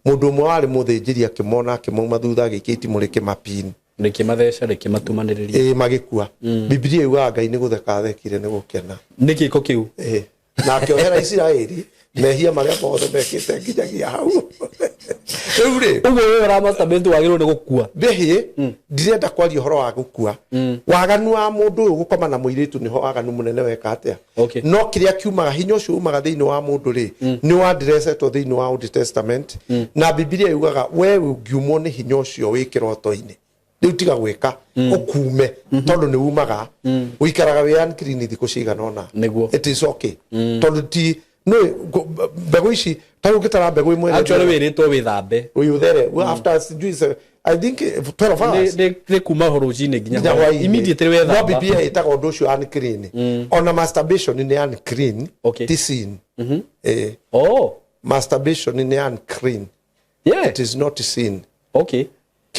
Mũndũ ũmwe warĩ mũthĩnjĩri akĩmona, akĩmauma thutha, agĩikia itimũ rĩkĩmapini. Rĩkĩmatheca, rĩkĩmatumanĩrĩria. Ĩĩ, magĩkua. Bibilia yugaga Ngai nĩ gũtheka athekire nĩ gũkena. Nĩ gĩko kĩu. Ĩĩ. Na akĩohera Isiraeli mehia marĩa mothe mekĩte nginyagia hau rĩu rĩ. Ũguo wewe ũra masturbate wagĩrĩirwo nĩ gũkua. Mbĩhĩ ndirenda kwaria ũhoro wa gũkua. Waganu wa mũndũ ũyũ gũkoma na mũirĩtu nĩho waganu mũnene weka atĩa. No kĩrĩa kiumaga, hinya ũcio umaga thĩinĩ wa mũndũ rĩ, nĩ wandirecetwo thĩinĩ wa Old Testament. Na Bibilia yugaga we ũngiumwo nĩ hinya ũcio wĩ kĩroto-inĩ rĩu, tiga gwĩka ũkume, tondũ nĩ umaga ũikaraga wĩ unclean thikũ cigana ũna. It is okay, tondũ ti nĩ mbegũ ici, ta rĩu ũngĩtara mbegũ ĩmwe Actually wĩrĩtwo wĩthambe. Ũyũthere after sijui I think 12 hours. Nĩ kuma rũcinĩ nginya nginya hwaĩ-inĩ. Immediately No wethamba. Biblia ĩtaga ũndũ ũcio unclean. Ona masturbation nĩ unclean. Ti sin. Masturbation nĩ unclean. It is not sin.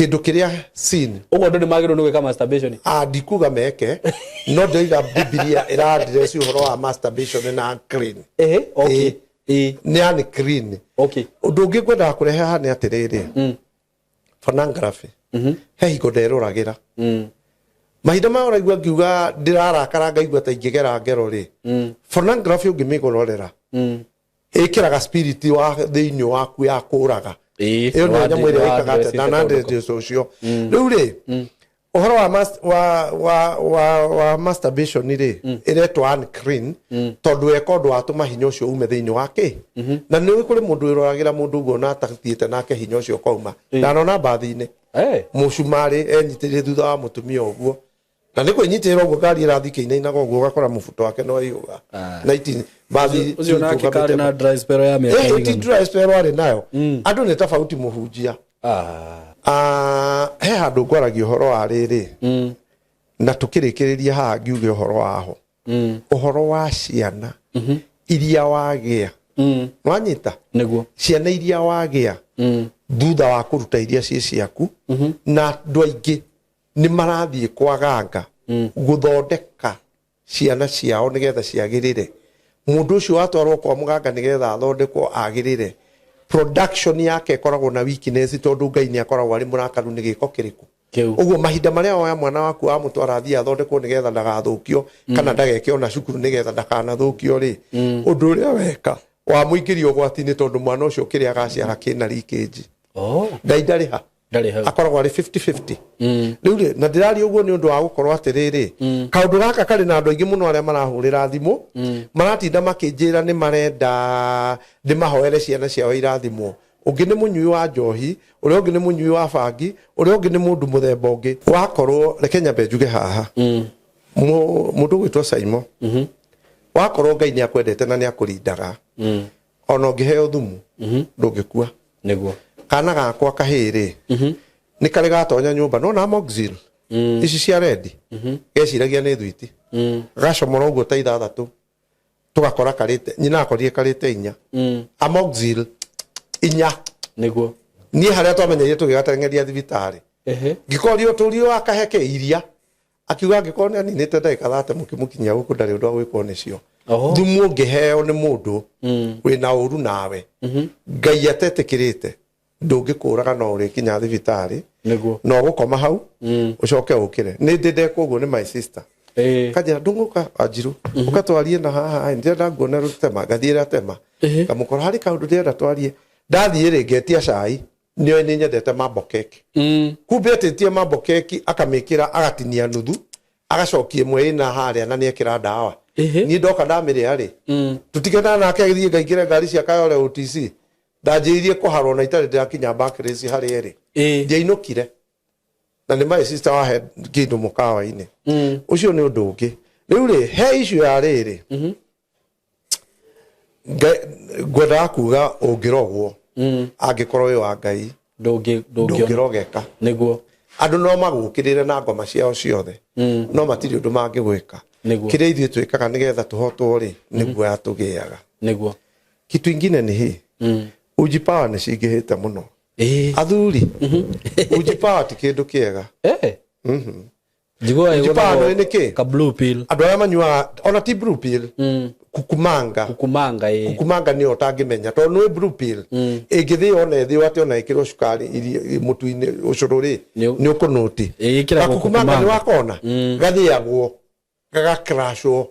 Kindu kiria sin. Ũguo andũ nĩ magĩrĩirwo nĩ gwĩka masturbation? Ah, ndikuga meke, no ndĩroiga Bibilia ĩra-address ũhoro wa masturbation na unclean. Ehe, okay. Ĩĩ. Nĩ unclean. Ũndũ ũngĩ ngwendaga kũrehe haha nĩ atĩrĩrĩ, pornography, he hingo nderoragĩra. Mahinda maya ũraigua ngiuga ndĩrarakara, ngaigua ta ingĩgera ngero rĩ, pornography ũngĩmĩgororera ĩkĩraga spirit wa thĩinĩ waku ya kũraga. Ĩyo nĩyo nyamũ ĩrĩa ĩkaga atĩa na nandĩrĩtie ũcio. Rĩu rĩ, ũhoro wa wa masturbation rĩ, ĩretwo unclean tondũ weka ũndũ watũma hinya ũcio ume thĩinĩ wa kĩ. Na nĩ kũrĩ mũndũ wĩroragĩra mũndũ ũguo na atathiĩte nake, hinya ũcio ũkauma. Ndanona mbathi-inĩ mũcumarĩ enyitĩrĩire thutha wa mũtumia ũguo, na nĩ kwĩnyitĩrĩra ũguo, ngari ĩrathiĩ kĩinainaga ũguo, ũgakora mũbuto wake no waihũga na iti mbathi. Ũcio nake karĩ na dry spell ya mĩaka Ti ĩigana? Dry spell arĩ nayo. Andũ nĩ tofauti, mũhunjia. Ah, he handũ ngwaragia ũhoro wa rĩrĩ na tũkĩrĩkĩrĩria haha ngiuge ũhoro waho, ũhoro wa ciana iria wagĩa. Nwanyita? Nĩguo. Ciana iria wagĩa thutha wa kũruta iria ciĩ ciaku, na andũ aingĩ nĩ marathiĩ kwa ganga gũthondeka ciana ciao nĩgetha ciagĩrĩre. Mũndũ ũcio watwarwo kwa mũganga nĩgetha athondekwo agĩrĩre, production yake ĩkoragwo na weakness, tondũ Ngai nĩ akoragwo arĩ mũrakaru nĩ gĩko kĩrĩkũ. Kĩu. Ũguo mahinda marĩa woya mwana waku wamũtwara athiĩ athondekwo nĩgetha ndagathũkio, kana ndageke ona cukuru nĩgetha ndakanathũkio rĩ, ũndũ ũrĩa weka wamũingĩria ũgwati-inĩ, tondũ mwana ũcio kĩrĩa agaciara kĩna leakage. Ngai ndarĩ ha. Ndarĩ hau. Akoragwo arĩ 50-50. Rĩu rĩ, na ndĩraria ũguo nĩ ũndũ wa gũkorwo atĩrĩrĩ, kaũndũ gaka karĩ na andũ aingĩ mũno arĩa marahũrĩra thimũ, maratinda makĩnjĩra nĩ marenda ndĩmahoere ciana ciao irathimwo. Ũngĩ nĩ mũnyui wa njohi, ũrĩa ũngĩ nĩ mũnyui wa bangi, ũrĩa ũngĩ nĩ mũndũ mũthemba ũngĩ. Wakorwo, reke nyambe njuge haha, mũndũ ũgwĩtwo Saimo, wakorwo Ngai nĩ akwendete na nĩ akũrindaga, ona ũngĩheo thumu ndũngĩkua. Kana gakwa kahĩĩ rĩ, nĩ karĩ gatonya nyũmba nona Amoxil ici cia rendi, geciragia nĩ thwiti, gacomora ũguo ta 6, tũgakora karĩte, nyina akorire karĩte 4 Amoxil 4. Niĩ harĩa twamenyeire tũgĩgateng'eria thibitarĩ, ngĩkorio tũrio akahe kĩ iria, akiuga angĩkorwo nĩ aninĩte ndagĩka 30 mũkĩmũkinyia gũkũ, ndarĩ ũndũ wa gwĩkwo nĩcio. Thumu ũngĩheo nĩ mũndũ wĩna ũru nawe, Ngai atetĩkĩrĩte, ndũngĩkũraga, no ũrĩkinya thibitarĩ na ũgũkoma hau ũcoke ũkĩre. Nĩ ndĩ ndekwo ũguo nĩ my sister. Kanjĩra, "Ndũng'ũka Wanjiru, ũka twarie na haha, ndĩrenda nguone rũtema." Ngathiĩ ratema, ngamũkora harĩ kaũndũ ndĩrenda twarie. Ndathiĩ rĩ, ngetia cai, nĩoĩ nĩ nyendete mambo keki. Kumbe etĩtie mambo keki, akamĩkĩra, agatinia nuthu, agacokia ĩmwe ĩna harĩa, na nĩekĩra ndawa. Niĩ ndoka ndamĩrĩa rĩ, tũtigana nake, agĩthiĩ, ngaingĩra ngari cia Kayole OTC, ndanjĩrĩirie kũharwo na itarĩ ndĩrakinya Barclays harĩa ĩrĩ. Ndiainũkire, na nĩ my sister wahe kĩndũ mũkawa-inĩ. Ũcio nĩ ũndũ ũngĩ. Rĩu rĩ, he issue ya rĩrĩ, ngwendaga kuga ũngĩrogwo, angĩkorwo wĩ wa Ngai, Ndũngĩona. Ndũngĩrogeka. Andũ no magũkĩrĩre na ngoma ciao ciothe, no matirĩ ũndũ mangĩgwĩka. Kĩrĩa ithuĩ twĩkaga nĩgetha tũhotwo rĩ, nĩguo yatũgĩaga. Kitu ingine ni hii, uji power nĩ cingĩhĩte mũno. Athuri, uji power ti kĩndũ kĩega. Njiguaga Uji power ĩgũthagwo nĩ nĩkĩ? Ka blue pill. Andũ arĩa manyuaga, ona ti blue pill, kukumanga. Kukumanga, ĩĩ. Kukumanga nĩyo ũtangĩmenya, tondũ nĩ blue pill ĩngĩthĩo, ona ĩthĩo atĩ ona ĩkĩrwo cukari mũtu-inĩ ũcũrũ rĩ, nĩ ũkũnũti. Ĩĩ, ĩkĩragwo Gakukumanga nĩ kukumanga. wakona gathĩagwo, gagakrashwo,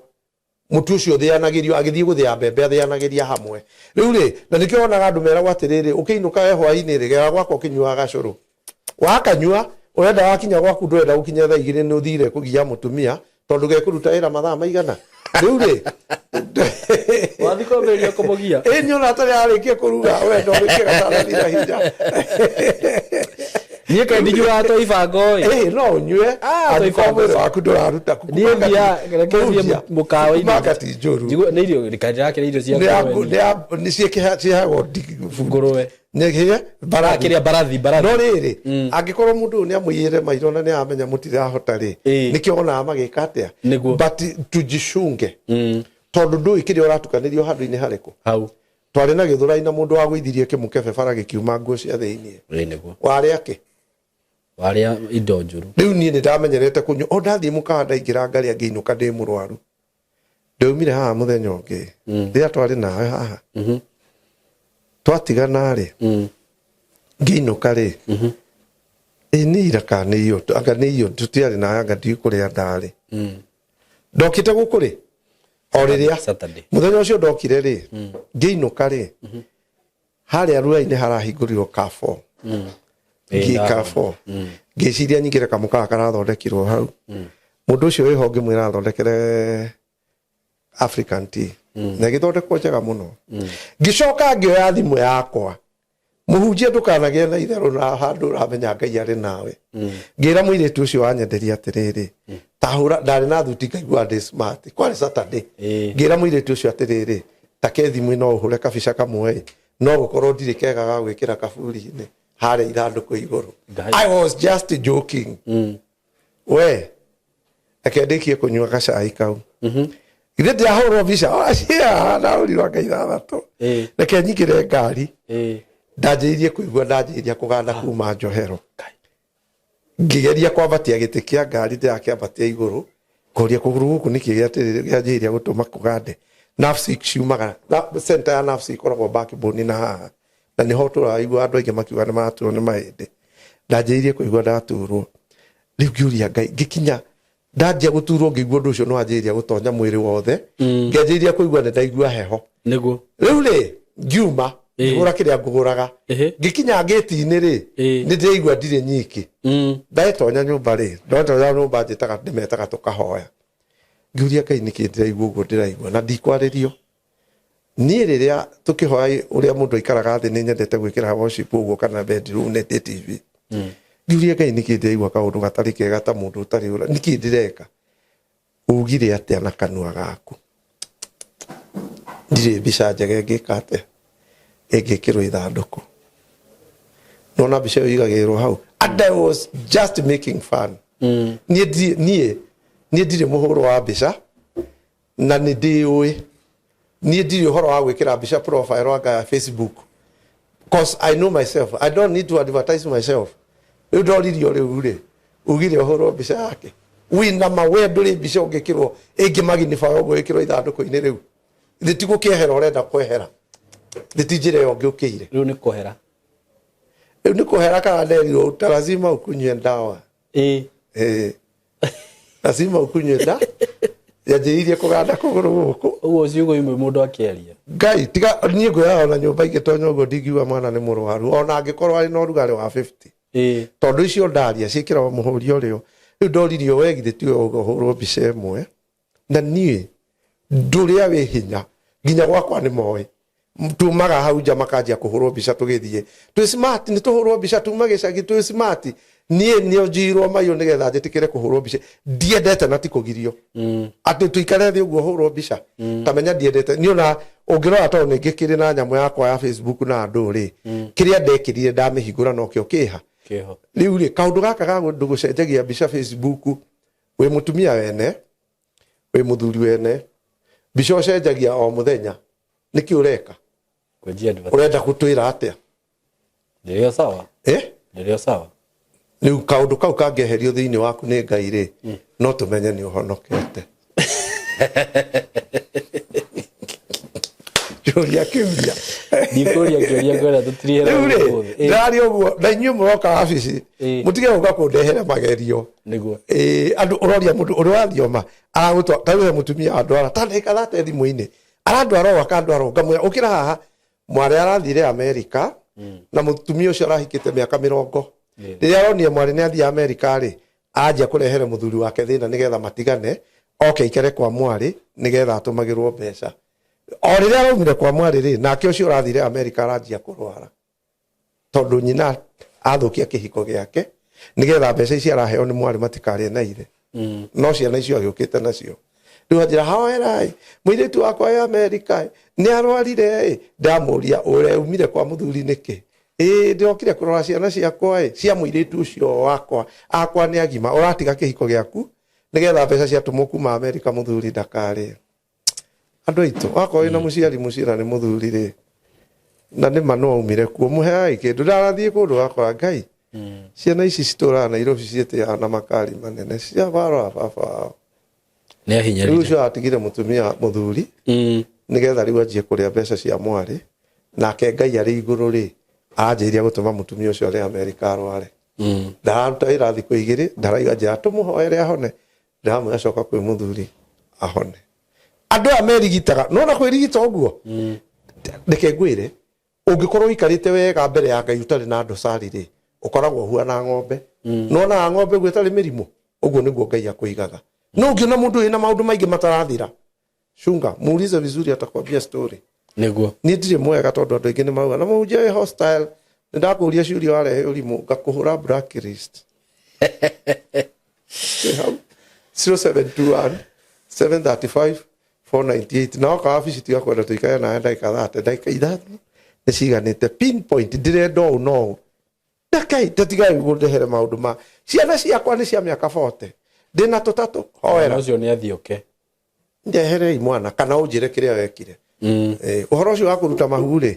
mũtu ũcio ũthĩanagĩrio, agĩthiĩ gũthĩa mbembe athĩanagĩria hamwe. Rĩu rĩ, na nĩkĩo wonaga andũ meragwo atĩrĩrĩ, ũkĩinũka we hwainĩ rĩ, gera gwakwa ũkĩnyuaga gacũrũ. Wakanyua, ũrenda wakinya gwaku, ndũrenda gũkinya thaa 2, nĩ ũthire kũgia mũtumia, tondũ gekũruta wĩra mathaa maigana. Rĩu rĩ, Wathiĩ kwambĩrĩria kũmũgia. Ĩ, nĩ ona atarĩ arĩkia kũruga, ũrenda ũrĩkie gatarathira hinya. Niĩ kaĩ ndinyuaga to ibango ĩ. Ĩ, no ũnyue Ah, angĩkorwo to mwĩrĩ waku ndũraruta. Niĩ thia reke thiĩ mũkawa-inĩ. Kukumanga ti njũru. Nĩ irio kaĩ ndĩrakĩrĩa irio cia Nĩ ya ngũrwe niĩ. nĩ ciheagwo Ngũrwe. Nĩ kĩrĩa? Mbarathi. Kĩrĩa mbarathi, mbarathi. No rĩrĩ, angĩkorwo mũndũ ũyũ nĩ amũiyĩre maitho na nĩ aramenya mũtirahota rĩ, nĩkĩo wonaga magĩka atĩa. But tujishunge, tondũ ndũĩ kĩrĩa ũratukanĩrio handũ-inĩ harĩkũ. Hau. Twarĩ na Gĩthũrai na mũndũ wagũithirie kĩmũkebe bara gĩkiuma nguo cia thĩiniĩ. Ĩĩ, nĩguo. Warĩ akĩ? Warĩa indo njũru. Rĩu niĩ nĩ ndamenyerete kũnyua o ndathiĩ mũkawa ndaingĩra ngarĩa ngĩinũka ndĩ mũrwaru. Ndaumire haha mũthenya ũngĩ rĩrĩa twarĩ nawe haha twatigana rĩ ngĩinũka rĩ ĩ nĩ ira kana nĩ iyo anga nĩ iyo tũtiarĩ nawe anga ndiũĩ kũrĩa ndarĩ. Ndokĩte gũkũ rĩ o rĩrĩa Saturday. Mũthenya ũcio ndokire rĩ ngĩinũka rĩ harĩa rura-inĩ harahingũrirwo Carrefour. Ngĩ Carrefour ngĩciria nyingĩre kamũkawa karathondekirwo hau. Mũndũ ũcio wĩho ngĩmwĩra athondekere African tea na ĩgĩthondekwo njega mũno. Ngĩcoka ngĩoya thimũ yakwa, mũhunjia ndũkanagĩe na itherũ na handũ ũramenya Ngai arĩ nawe. Ngĩra mũirĩtu ũcio wanyenderia atĩrĩrĩ, tahũra ndarĩ na thuti ngaigua ndĩ smart, kwarĩ Saturday. Ngĩra mũirĩtu ũcio atĩrĩrĩ, take thimũ no ũhũre kabica kamwe no gũkorwo ndirĩ kega ga gwĩkĩra kaburi-inĩ harĩa ithandũkũ igũrũ. Ngai. I was just joking. We reke ndĩkie kũnyua gacai kau githĩ ndĩrahũrwo mbica acia ndahũrirwo anga ithathatũ. Reke nyingĩre ngari. Ndanjĩrĩirie kũigua ndanjĩrĩria kũganda kuma njohero. Ngĩgeria kwambatia gĩtĩ kĩa ngari, ndĩrakĩambatia igũrũ ngoria kũgũrũ gũkũ nĩkĩ gĩanjĩrĩria gũtũma kũgande. Nerves ciumaga center ya nerves ikoragwo backbone na haha na nĩho tũraigua andũ aingĩ makiuga nĩ maraturwo nĩ mahĩndĩ. Ndanjĩrĩirie kũigua ndaturwo rĩu ngĩũria Ngai ngĩkinya ndanjia gũturwo ngĩigua ũndũ ũcio nĩ wanjĩrĩria gũtonya mwĩrĩ wothe. Ngĩanjĩrĩria kũigua nĩ ndaigua heho. Nĩguo. Rĩu rĩ ngiuma ngĩgũra kĩrĩa ngũgũraga. Ngĩkinya ngĩti-inĩ rĩ nĩ ndĩraigua ndirĩ nyiki. Ndetonya nyũmba rĩ ndetonya nyũmba njĩtaga ndĩmetaga tũkahoya. Ngĩũria Ngai nĩkĩ ndĩraigua ũguo ndĩraigua na ndikwarĩrio. Niĩ rĩrĩa tũkĩhoya ũrĩa mũndũ aikaraga thĩ nĩ nyendete gwĩkĩra worship ũguo kana bedroom nĩ ndĩ TV. Ngĩũria Ngai nĩkĩ ndĩraigua kaũndũ gatarĩ kega ta mũndũ ũtarĩ ũra nĩkĩ ndĩreka. Ugire atĩa na kanua gaku? Ndirĩ mbica njega ĩngĩka atĩa ĩngĩkĩrwo ithandũkũ. Nona mbica ĩyo ĩigagĩrĩrwo hau. And I was just making fun. Niĩ ndirĩ mũhũro wa mbica na nĩ ndĩũĩ. Niĩ ndirĩ ũhoro wa gwĩkĩra mbica profile anga ya Facebook. Cause I know myself. I don't need to advertise myself. Rĩu ndoririo rĩu rĩ ugire ũhũrwo mbica yake. Wĩna ma we ndũrĩ mbica ũngĩkĩrwo ĩngĩ magnify ũguo ĩkĩrwo ithandũkũ-inĩ rĩu. Thĩ ti gũkĩehera ũrenda kwehera. Thĩ ti njĩra ĩyo ũngĩũkĩire. Rĩu nĩ kũhera. Rĩu nĩ kũhera kana nderirwo uta lazima ukunywe ndawa. Lazima ukunywe nda. Yanjĩrĩirie kũganda kũgũrũ gũkũ. Ũguo ciugo imwe mũndũ akĩaria. Ngai tiga niĩ ngwĩraga ona nyũmba ingĩtonya ũguo ndingiuga mwana nĩ mũrwaru ona angĩkorwo arĩ na ũrugarĩ wa 50. Tondũ icio ndaria ciĩkĩragwo mũhũri ũrĩo. Rĩu ndoririo we githĩ tiwe ũhũrwo mbica ĩmwe. Na niĩ ndũrĩa wĩ hinya nginya gwakwa nĩ moĩ. Tumaga hau nja makanjia kũhũrwo mbica tũgĩthiĩ. Twĩ smart nĩ tũhũrwo mbica tuma gĩcagi twĩ smart. Niĩ nĩ njirwo maiyũ nĩgetha njĩtĩkĩre kũhũrwo mbica. Ndiendete na ti kũgirio. Atĩ tũikare thĩ ũguo hũrwo mbica. Ta menya ndiendete. Niĩ ona ũngĩrora tondũ nĩ ngĩkĩrĩ na nyamũ yakwa ya Facebook na andũ rĩ. Kĩrĩa ndekĩrire ndamĩhingũra nokĩo kĩha. Kĩho. Rĩu rĩ kaũndũ gaka ga ũndũ gũcenjagia mbica Facebook wĩ mũtumia wene wĩ mũthuri wene mbica ũcenjagia o mũthenya nĩkĩ ũreka? Ũrenda gũtwĩra atĩa? Ndĩrĩ o sawa. Ndĩrĩ o sawa. Rĩu kaũndũ kau kangĩeherio thĩinĩ waku nĩ Ngai rĩ no tũmenye nĩ ũhonokete. Kĩũria kĩũria. Ndikũria kĩũria ngwenda tũtirihere Rĩu rĩ ndĩraria ũguo na inyuĩ mũroka wabici mũtige gũka kũndehere magerio. Nĩguo. Andũ ũroria mũndũ ũrĩa wathioma aragũtwa ta rĩu he mũtumia wandwara ta ndagĩka thate thimũ-inĩ arandwara ũũ akandwara ũũ ngamwĩra ũkĩra haha mwarĩ arathire Amerika na mũtumia ũcio arahikĩte mĩaka mĩrongo. Rĩrĩa aronire mwarĩ nĩ athiĩ Amerika rĩ anjia kũrehere mũthuri wake thĩna nĩgetha matigane oke aikare kwa mwarĩ nĩgetha atũmagĩrwo mbeca. O rĩrĩa araumire kwa mwarĩ rĩ nake ũcio ũrathire Amerika aranjia kũrwara tondũ nyina athũkia kĩhiko gĩake nĩgetha mbeca ici araheo nĩ mwarĩ matikarĩe na ithe. No ciana icio agĩũkĩte nacio. Rĩu anjĩra hoerai mũirĩtu wakwa wĩ Amerika nĩ arwarire ĩ. Ndamũria ũreumire kwa mũthuri nĩkĩ? Ĩ ndĩrokire kũrora ciana ciakwa ĩ cia mũirĩtu ũcio wakwa akwa nĩ agima ũratiga kĩhiko gĩaku nĩgetha mbeca ciatũmwo kuma Amerika mũthuri ndakarĩe. Andũ aitũ wakorwo wĩna mũciari mũciĩ na nĩ mũthuri rĩ na nĩ ma no aumire kuo mũheai kĩndũ ndarathiĩ kũndũ wakora Ngai. Ciana ici citũraga Nairobi ciĩtĩaga na makari manene cia barora baba wao. Nĩ Rĩu ahinyarire. Ũcio atigire mũtumia mũthuri nĩgetha rĩu anjie kũrĩa mbeca cia mwarĩ, nake Ngai arĩ igũrũ rĩ, anjĩire gũtũma mũtumia ũcio arĩ Amerika arware. Ndararuta wĩra thikũ 2, ndaraiga njĩra tũmũhoere ahone, ndĩramwĩra acoka kwĩ mũthuri ahone. Andũ aya merigitaga, nona kwĩrigita ũguo, reke ngwĩre, ũngĩkorwo ũikarĩte wega mbere ya Ngai ũtarĩ na ndosari rĩ, ũkoragwo ũhuana ng'ombe. Nwonaga ng'ombe ũguo ĩtarĩ mĩrimũ, ũguo nĩguo Ngai akũigaga. No ũngĩona mũndũ wĩna maũndũ maingĩ matarathira, chunga, muulize vizuri, atakwambia story. Nĩguo. Niĩ ndirĩ mwega tondũ andũ aingĩ nĩ marauga na mũhunjia wĩ hostile, nĩ ndakũria ciũria warehe ũrimũ ngakũhũra blacklist. Twĩ hau 0721 735 498, na oka wabici tiga kwenda tũikare nawe ndagĩka 30, ndagĩka 5 nĩ ciganĩte, pinpoint ndĩrenda ũũ no ũũ. Ndakai tatigai gũndehere maũndũ ma ciana ciakwa nĩ cia mĩaka 40, ndĩna tũtatũ, hoera. Ũcio nĩ athiũke. Ndeherei mwana kana ũnjĩre kĩrĩa wekire. Ũhoro ũcio wa kũruta mahu rĩ,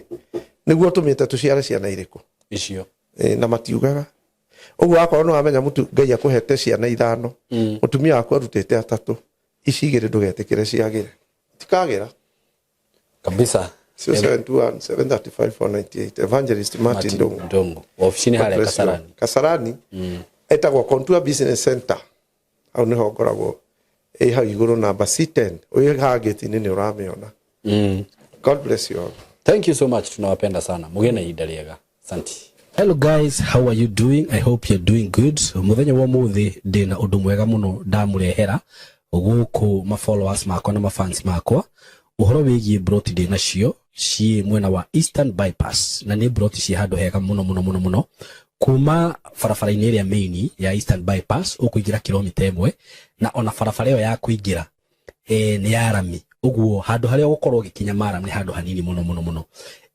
nĩguo ũtũmĩte tũciare ciana irĩkũ? Icio. Na matiugaga ũguo. Wakorwo nĩ wamenya mũtu Ngai akũhete ciana 5, mũtumia waku arutĩte 3, ici 2 ndũgetĩkĩre ciagĩre, tikagĩra. Kabisa. 0721 735 498, Evangelist Martin Ndung'u. Ndung'u. Ofici-inĩ harĩa God bless you. Kasarani. Kasarani etagwo Contour Business Center, hau nĩho ngoragwo, ĩ hau igũrũ namba C10, wĩ haha gate-inĩ nĩ ũramĩona. God bless you all. Thank you so much, tunawapenda sana, mugie na ihinda rĩega, asante. Hello guys, how are you doing? I hope you're doing good. Muthenya wa muthi ndina undu mwega muno ndamurehera guku ma followers makwa na ma fans makwa, uhoro wigie broti ndi nacio ci mwena wa Eastern Bypass, na ni broti ci handu hega muno muno muno muno, kuma barabara-inĩ ĩrĩa main ya Eastern Bypass ũkũingĩra kilomita 1, na ona barabara ĩyo ya kũingĩra nĩ ya rami, ũguo handũ harĩa ũgũkorwo ũgĩkinya maram nĩ handũ hanini mũno mũno mũno.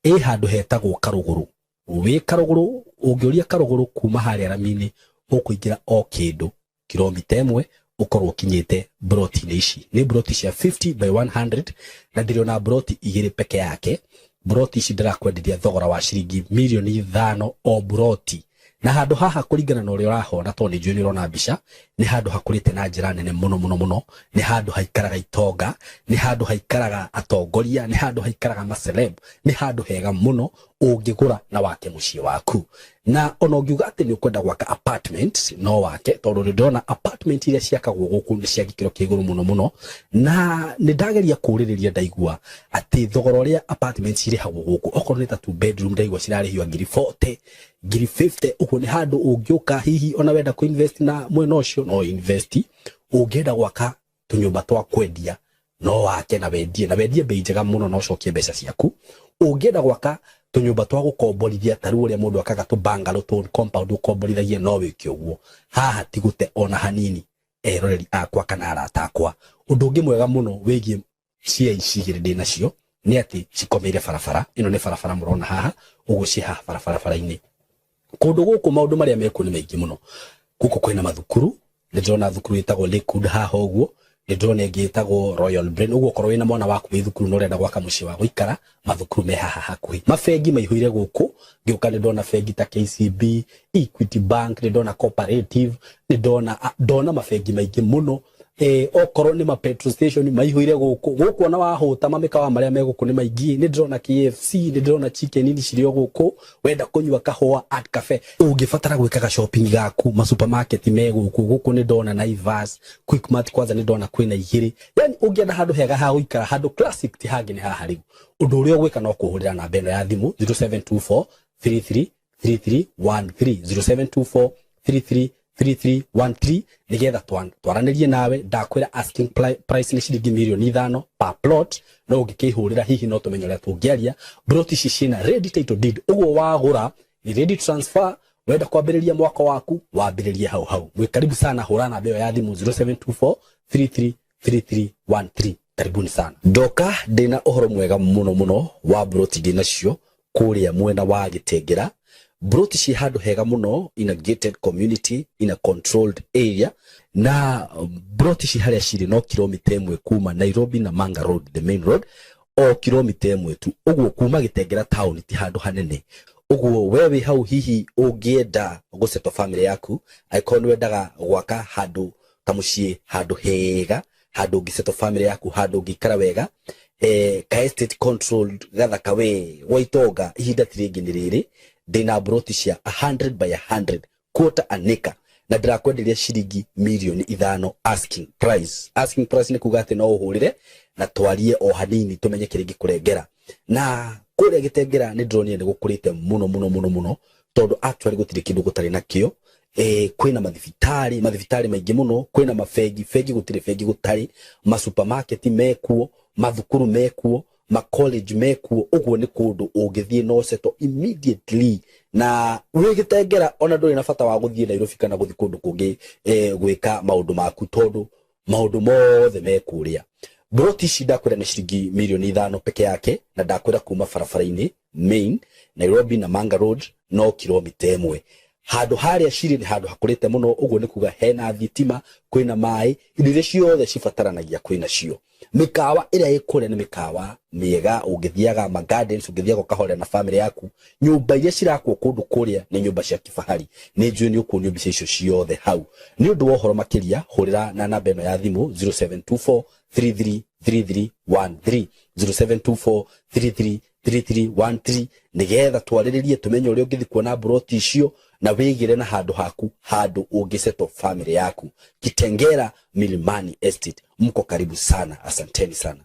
Ĩ handũ hetagwo Karũgũrũ, wĩ Karũgũrũ, ũngĩũria Karũgũrũ kuma harĩa rami-inĩ ũkũingĩra o kĩndũ kilomita 1 ũkorwo ũkinyĩte broti-inĩ ici. Nĩ broti cia 50 by 100, na ndĩrĩ broti 2 peke yake. Broti ici ndĩrakwenderia thogora wa ciringi mirioni 5 o broti, na handũ haha kũringana na ũrĩa ũrahona, tondũ nĩ njũĩ nĩ ũrona mbica, nĩ handũ hakũrĩte na njĩra nene mũno mũno mũno. Nĩ handũ haikaraga itonga, nĩ handũ haikaraga atongoria, nĩ handũ haikaraga maceleb, nĩ handũ hega mũno ũngĩgũra na wake mũciĩ waku. Na ona ũngiuga atĩ nĩ ũkwenda gwaka apartment, no wake, tondũ nĩ ndĩrona apartment iria ciakagwo gũkũ nĩ cia gĩkĩro kĩa igũrũ mũno mũno. Na nĩ ndageria kũũrĩrĩria, ndaigua atĩ thogora ũrĩa apartment cirĩhagwo gũkũ, okorwo nĩ ta 2 bedroom, ndaigua cirarĩhio ngiri 40, ngiri 50. Ũguo nĩ handũ ũngĩũka hihi ona wenda kũ invest na mwena ũcio no invest, ũngĩenda gwaka tũnyũmba twa kwendia no wake na wendie, na wendie bei njega mũno na ũcokie mbeca ciaku. Ũngĩenda gwaka tũnyũmba twa gũkomborithia, ta rĩu ũrĩa mũndũ akaga tũ bungalow, tũ compound ũkomborithagia, no wĩke ũguo. Haha ti gũte ona hanini, eroreri akwa kana arata akwa. Ũndũ ũngĩ mwega mũno wĩgiĩ cia ici 2 ndĩ nacio nĩ atĩ cikomeire barabara ĩno, nĩ barabara mũrona haha ũguo, ciĩ haha barabara-inĩ. Kũndũ gũkũ maũndũ marĩa mekuo nĩ maingĩ mũno. Gũkũ kwĩna mathukuru, nĩ ndĩrona thukuru ĩtagwo Lakewood haha ũguo, nĩ ndĩrona ĩngĩ ĩtagwo Royal Brain. Ũguo okorwo wĩna mwana waku wĩ thukuru na ũrenda gwaka mũciĩ wa gũikara, mathukuru me haha hakuhĩ. Mabengi maihũire gũkũ, ngĩũka nĩ ndona bengi ta KCB, Equity Bank, nĩ ndona Cooperative, nĩ ndona mabengi maingĩ mũno. Okorwo nĩ ma petrol station maihũire gũkũ, gũkũ ona wahũta mamĩkawa marĩa me gũkũ nĩ maingĩ. Nĩ ndĩrona KFC, nĩ ndĩrona chicken inn cirĩ o gũkũ, wenda kũnyua kahũa at cafe, ũngĩbatara gwĩkaga shopping gaku, ma supermarket me gũkũ. Gũkũ nĩ ndona Naivas, Quickmart, kwanza nĩ ndona kwĩna 2. Yani ũngĩenda handũ hega ha gũikara, handũ classic, ti hangĩ nĩ haha. Rĩu ũndũ ũrĩa ũgwĩka no kũhũrĩra namba ĩno ya thimũ 0724 33 3313, 0724 33 3313, nigetha twaranĩrie nawe. Ndakwĩra asking price nĩ ciringi mirioni 5 per plot, no ũngĩkĩhũrĩra hihi no tũmenye ũrĩa tũngĩaria. Plot ici ciĩna ready title deed, ũguo wagũra ni ready transfer, wenda kwambĩrĩria mwaka waku wambĩrĩrie hau hau. Mwĩ karibu sana, hũra namba ĩyo ya thimũ 0724 33 3313. Karibuni sana. Ndoka ndĩna ũhoro mwega mũno mũno wa broti ndĩ nacio kũrĩa mwena wa Gĩtengera. Broti ci handũ hega mũno, in a gated community, in a controlled area, na broti ci harĩa cirĩ no kilomita 1 kuma Nairobi na Manga Road, the main road, o kilomita 1 tu. Ũguo kuma Gĩtengera town ti handũ hanene. Ũguo we wĩ hau hihi ũngĩenda gũsettle family yaku, angĩkorwo nĩ wendaga gwaka handũ kamũciĩ, handũ hega, handũ ũngĩsettle family yaku, handũ ũngĩikara wega, ka estate controlled gathaka we gwa itonga, ihinda ti rĩngĩ nĩ rĩrĩ. Ndĩna mburoti cia 100 by 100 quarter an acre na ndĩrakwenderia ciringi mirioni 5 asking price. Asking price nĩ kuga atĩ no ũhũrĩre na twarie o hanini tũmenye kĩrĩa ingĩkũrengera. Na kũrĩa Gĩtengera nĩ ndĩronire nĩ gũkũrĩte mũno mũno mũno mũno, tondũ actually gũtirĩ kĩndũ gũtarĩ nakĩo. Kwĩna mathibitarĩ, mathibitarĩ maingĩ mũno, kwĩna mabengi, bengi gũtirĩ bengi gũtarĩ, masupermarket mekuo, mathukuru mekuo, macollege mekuo. Ũguo nĩ kũndũ ũngĩthiĩ no settle immediately na wĩ Gĩtengera, ona ndũrĩ na bata wa gũthiĩ Nairobi kana gũthiĩ kũndũ kũngĩ gwĩka maũndũ maku, tondũ maũndũ mothe me kũrĩa. Broti ici ndakwĩra nĩ ciringi mirioni 5 peke yake, na ndakwĩra kuma barabara-inĩ main Nairobi na Manga Road no kilomita 1. Handũ harĩa cirĩ nĩ handũ hakũrĩte mũno. Ũguo nĩ kuga hena thitima, kwĩna maĩ, indo iria ciothe cibataranagia kwĩna cio. Mĩkawa ĩrĩa ĩ kũrĩa nĩ mĩkawa mĩega, ũngĩthiaga ma gardens, ũngĩthiaga ũkahorera na family yaku. Nyũmba iria cirakwo kũndũ kũrĩa nĩ nyũmba cia kifahari. Nĩ njũĩ nĩ ũkuonio mbica icio ciothe hau. Nĩ ũndũ wa ũhoro makĩria, hũrĩra na namba ĩno ya thimũ 0724 333313, 0724 333313, nĩgetha twarĩrĩrie tũmenye ũrĩa ũngĩthiĩ kuona mburoti icio na wĩgĩre na handũ haku, handũ ũngĩsettle family yaku. Kitengera Milimani Estate, mko karibu sana. Asanteni sana.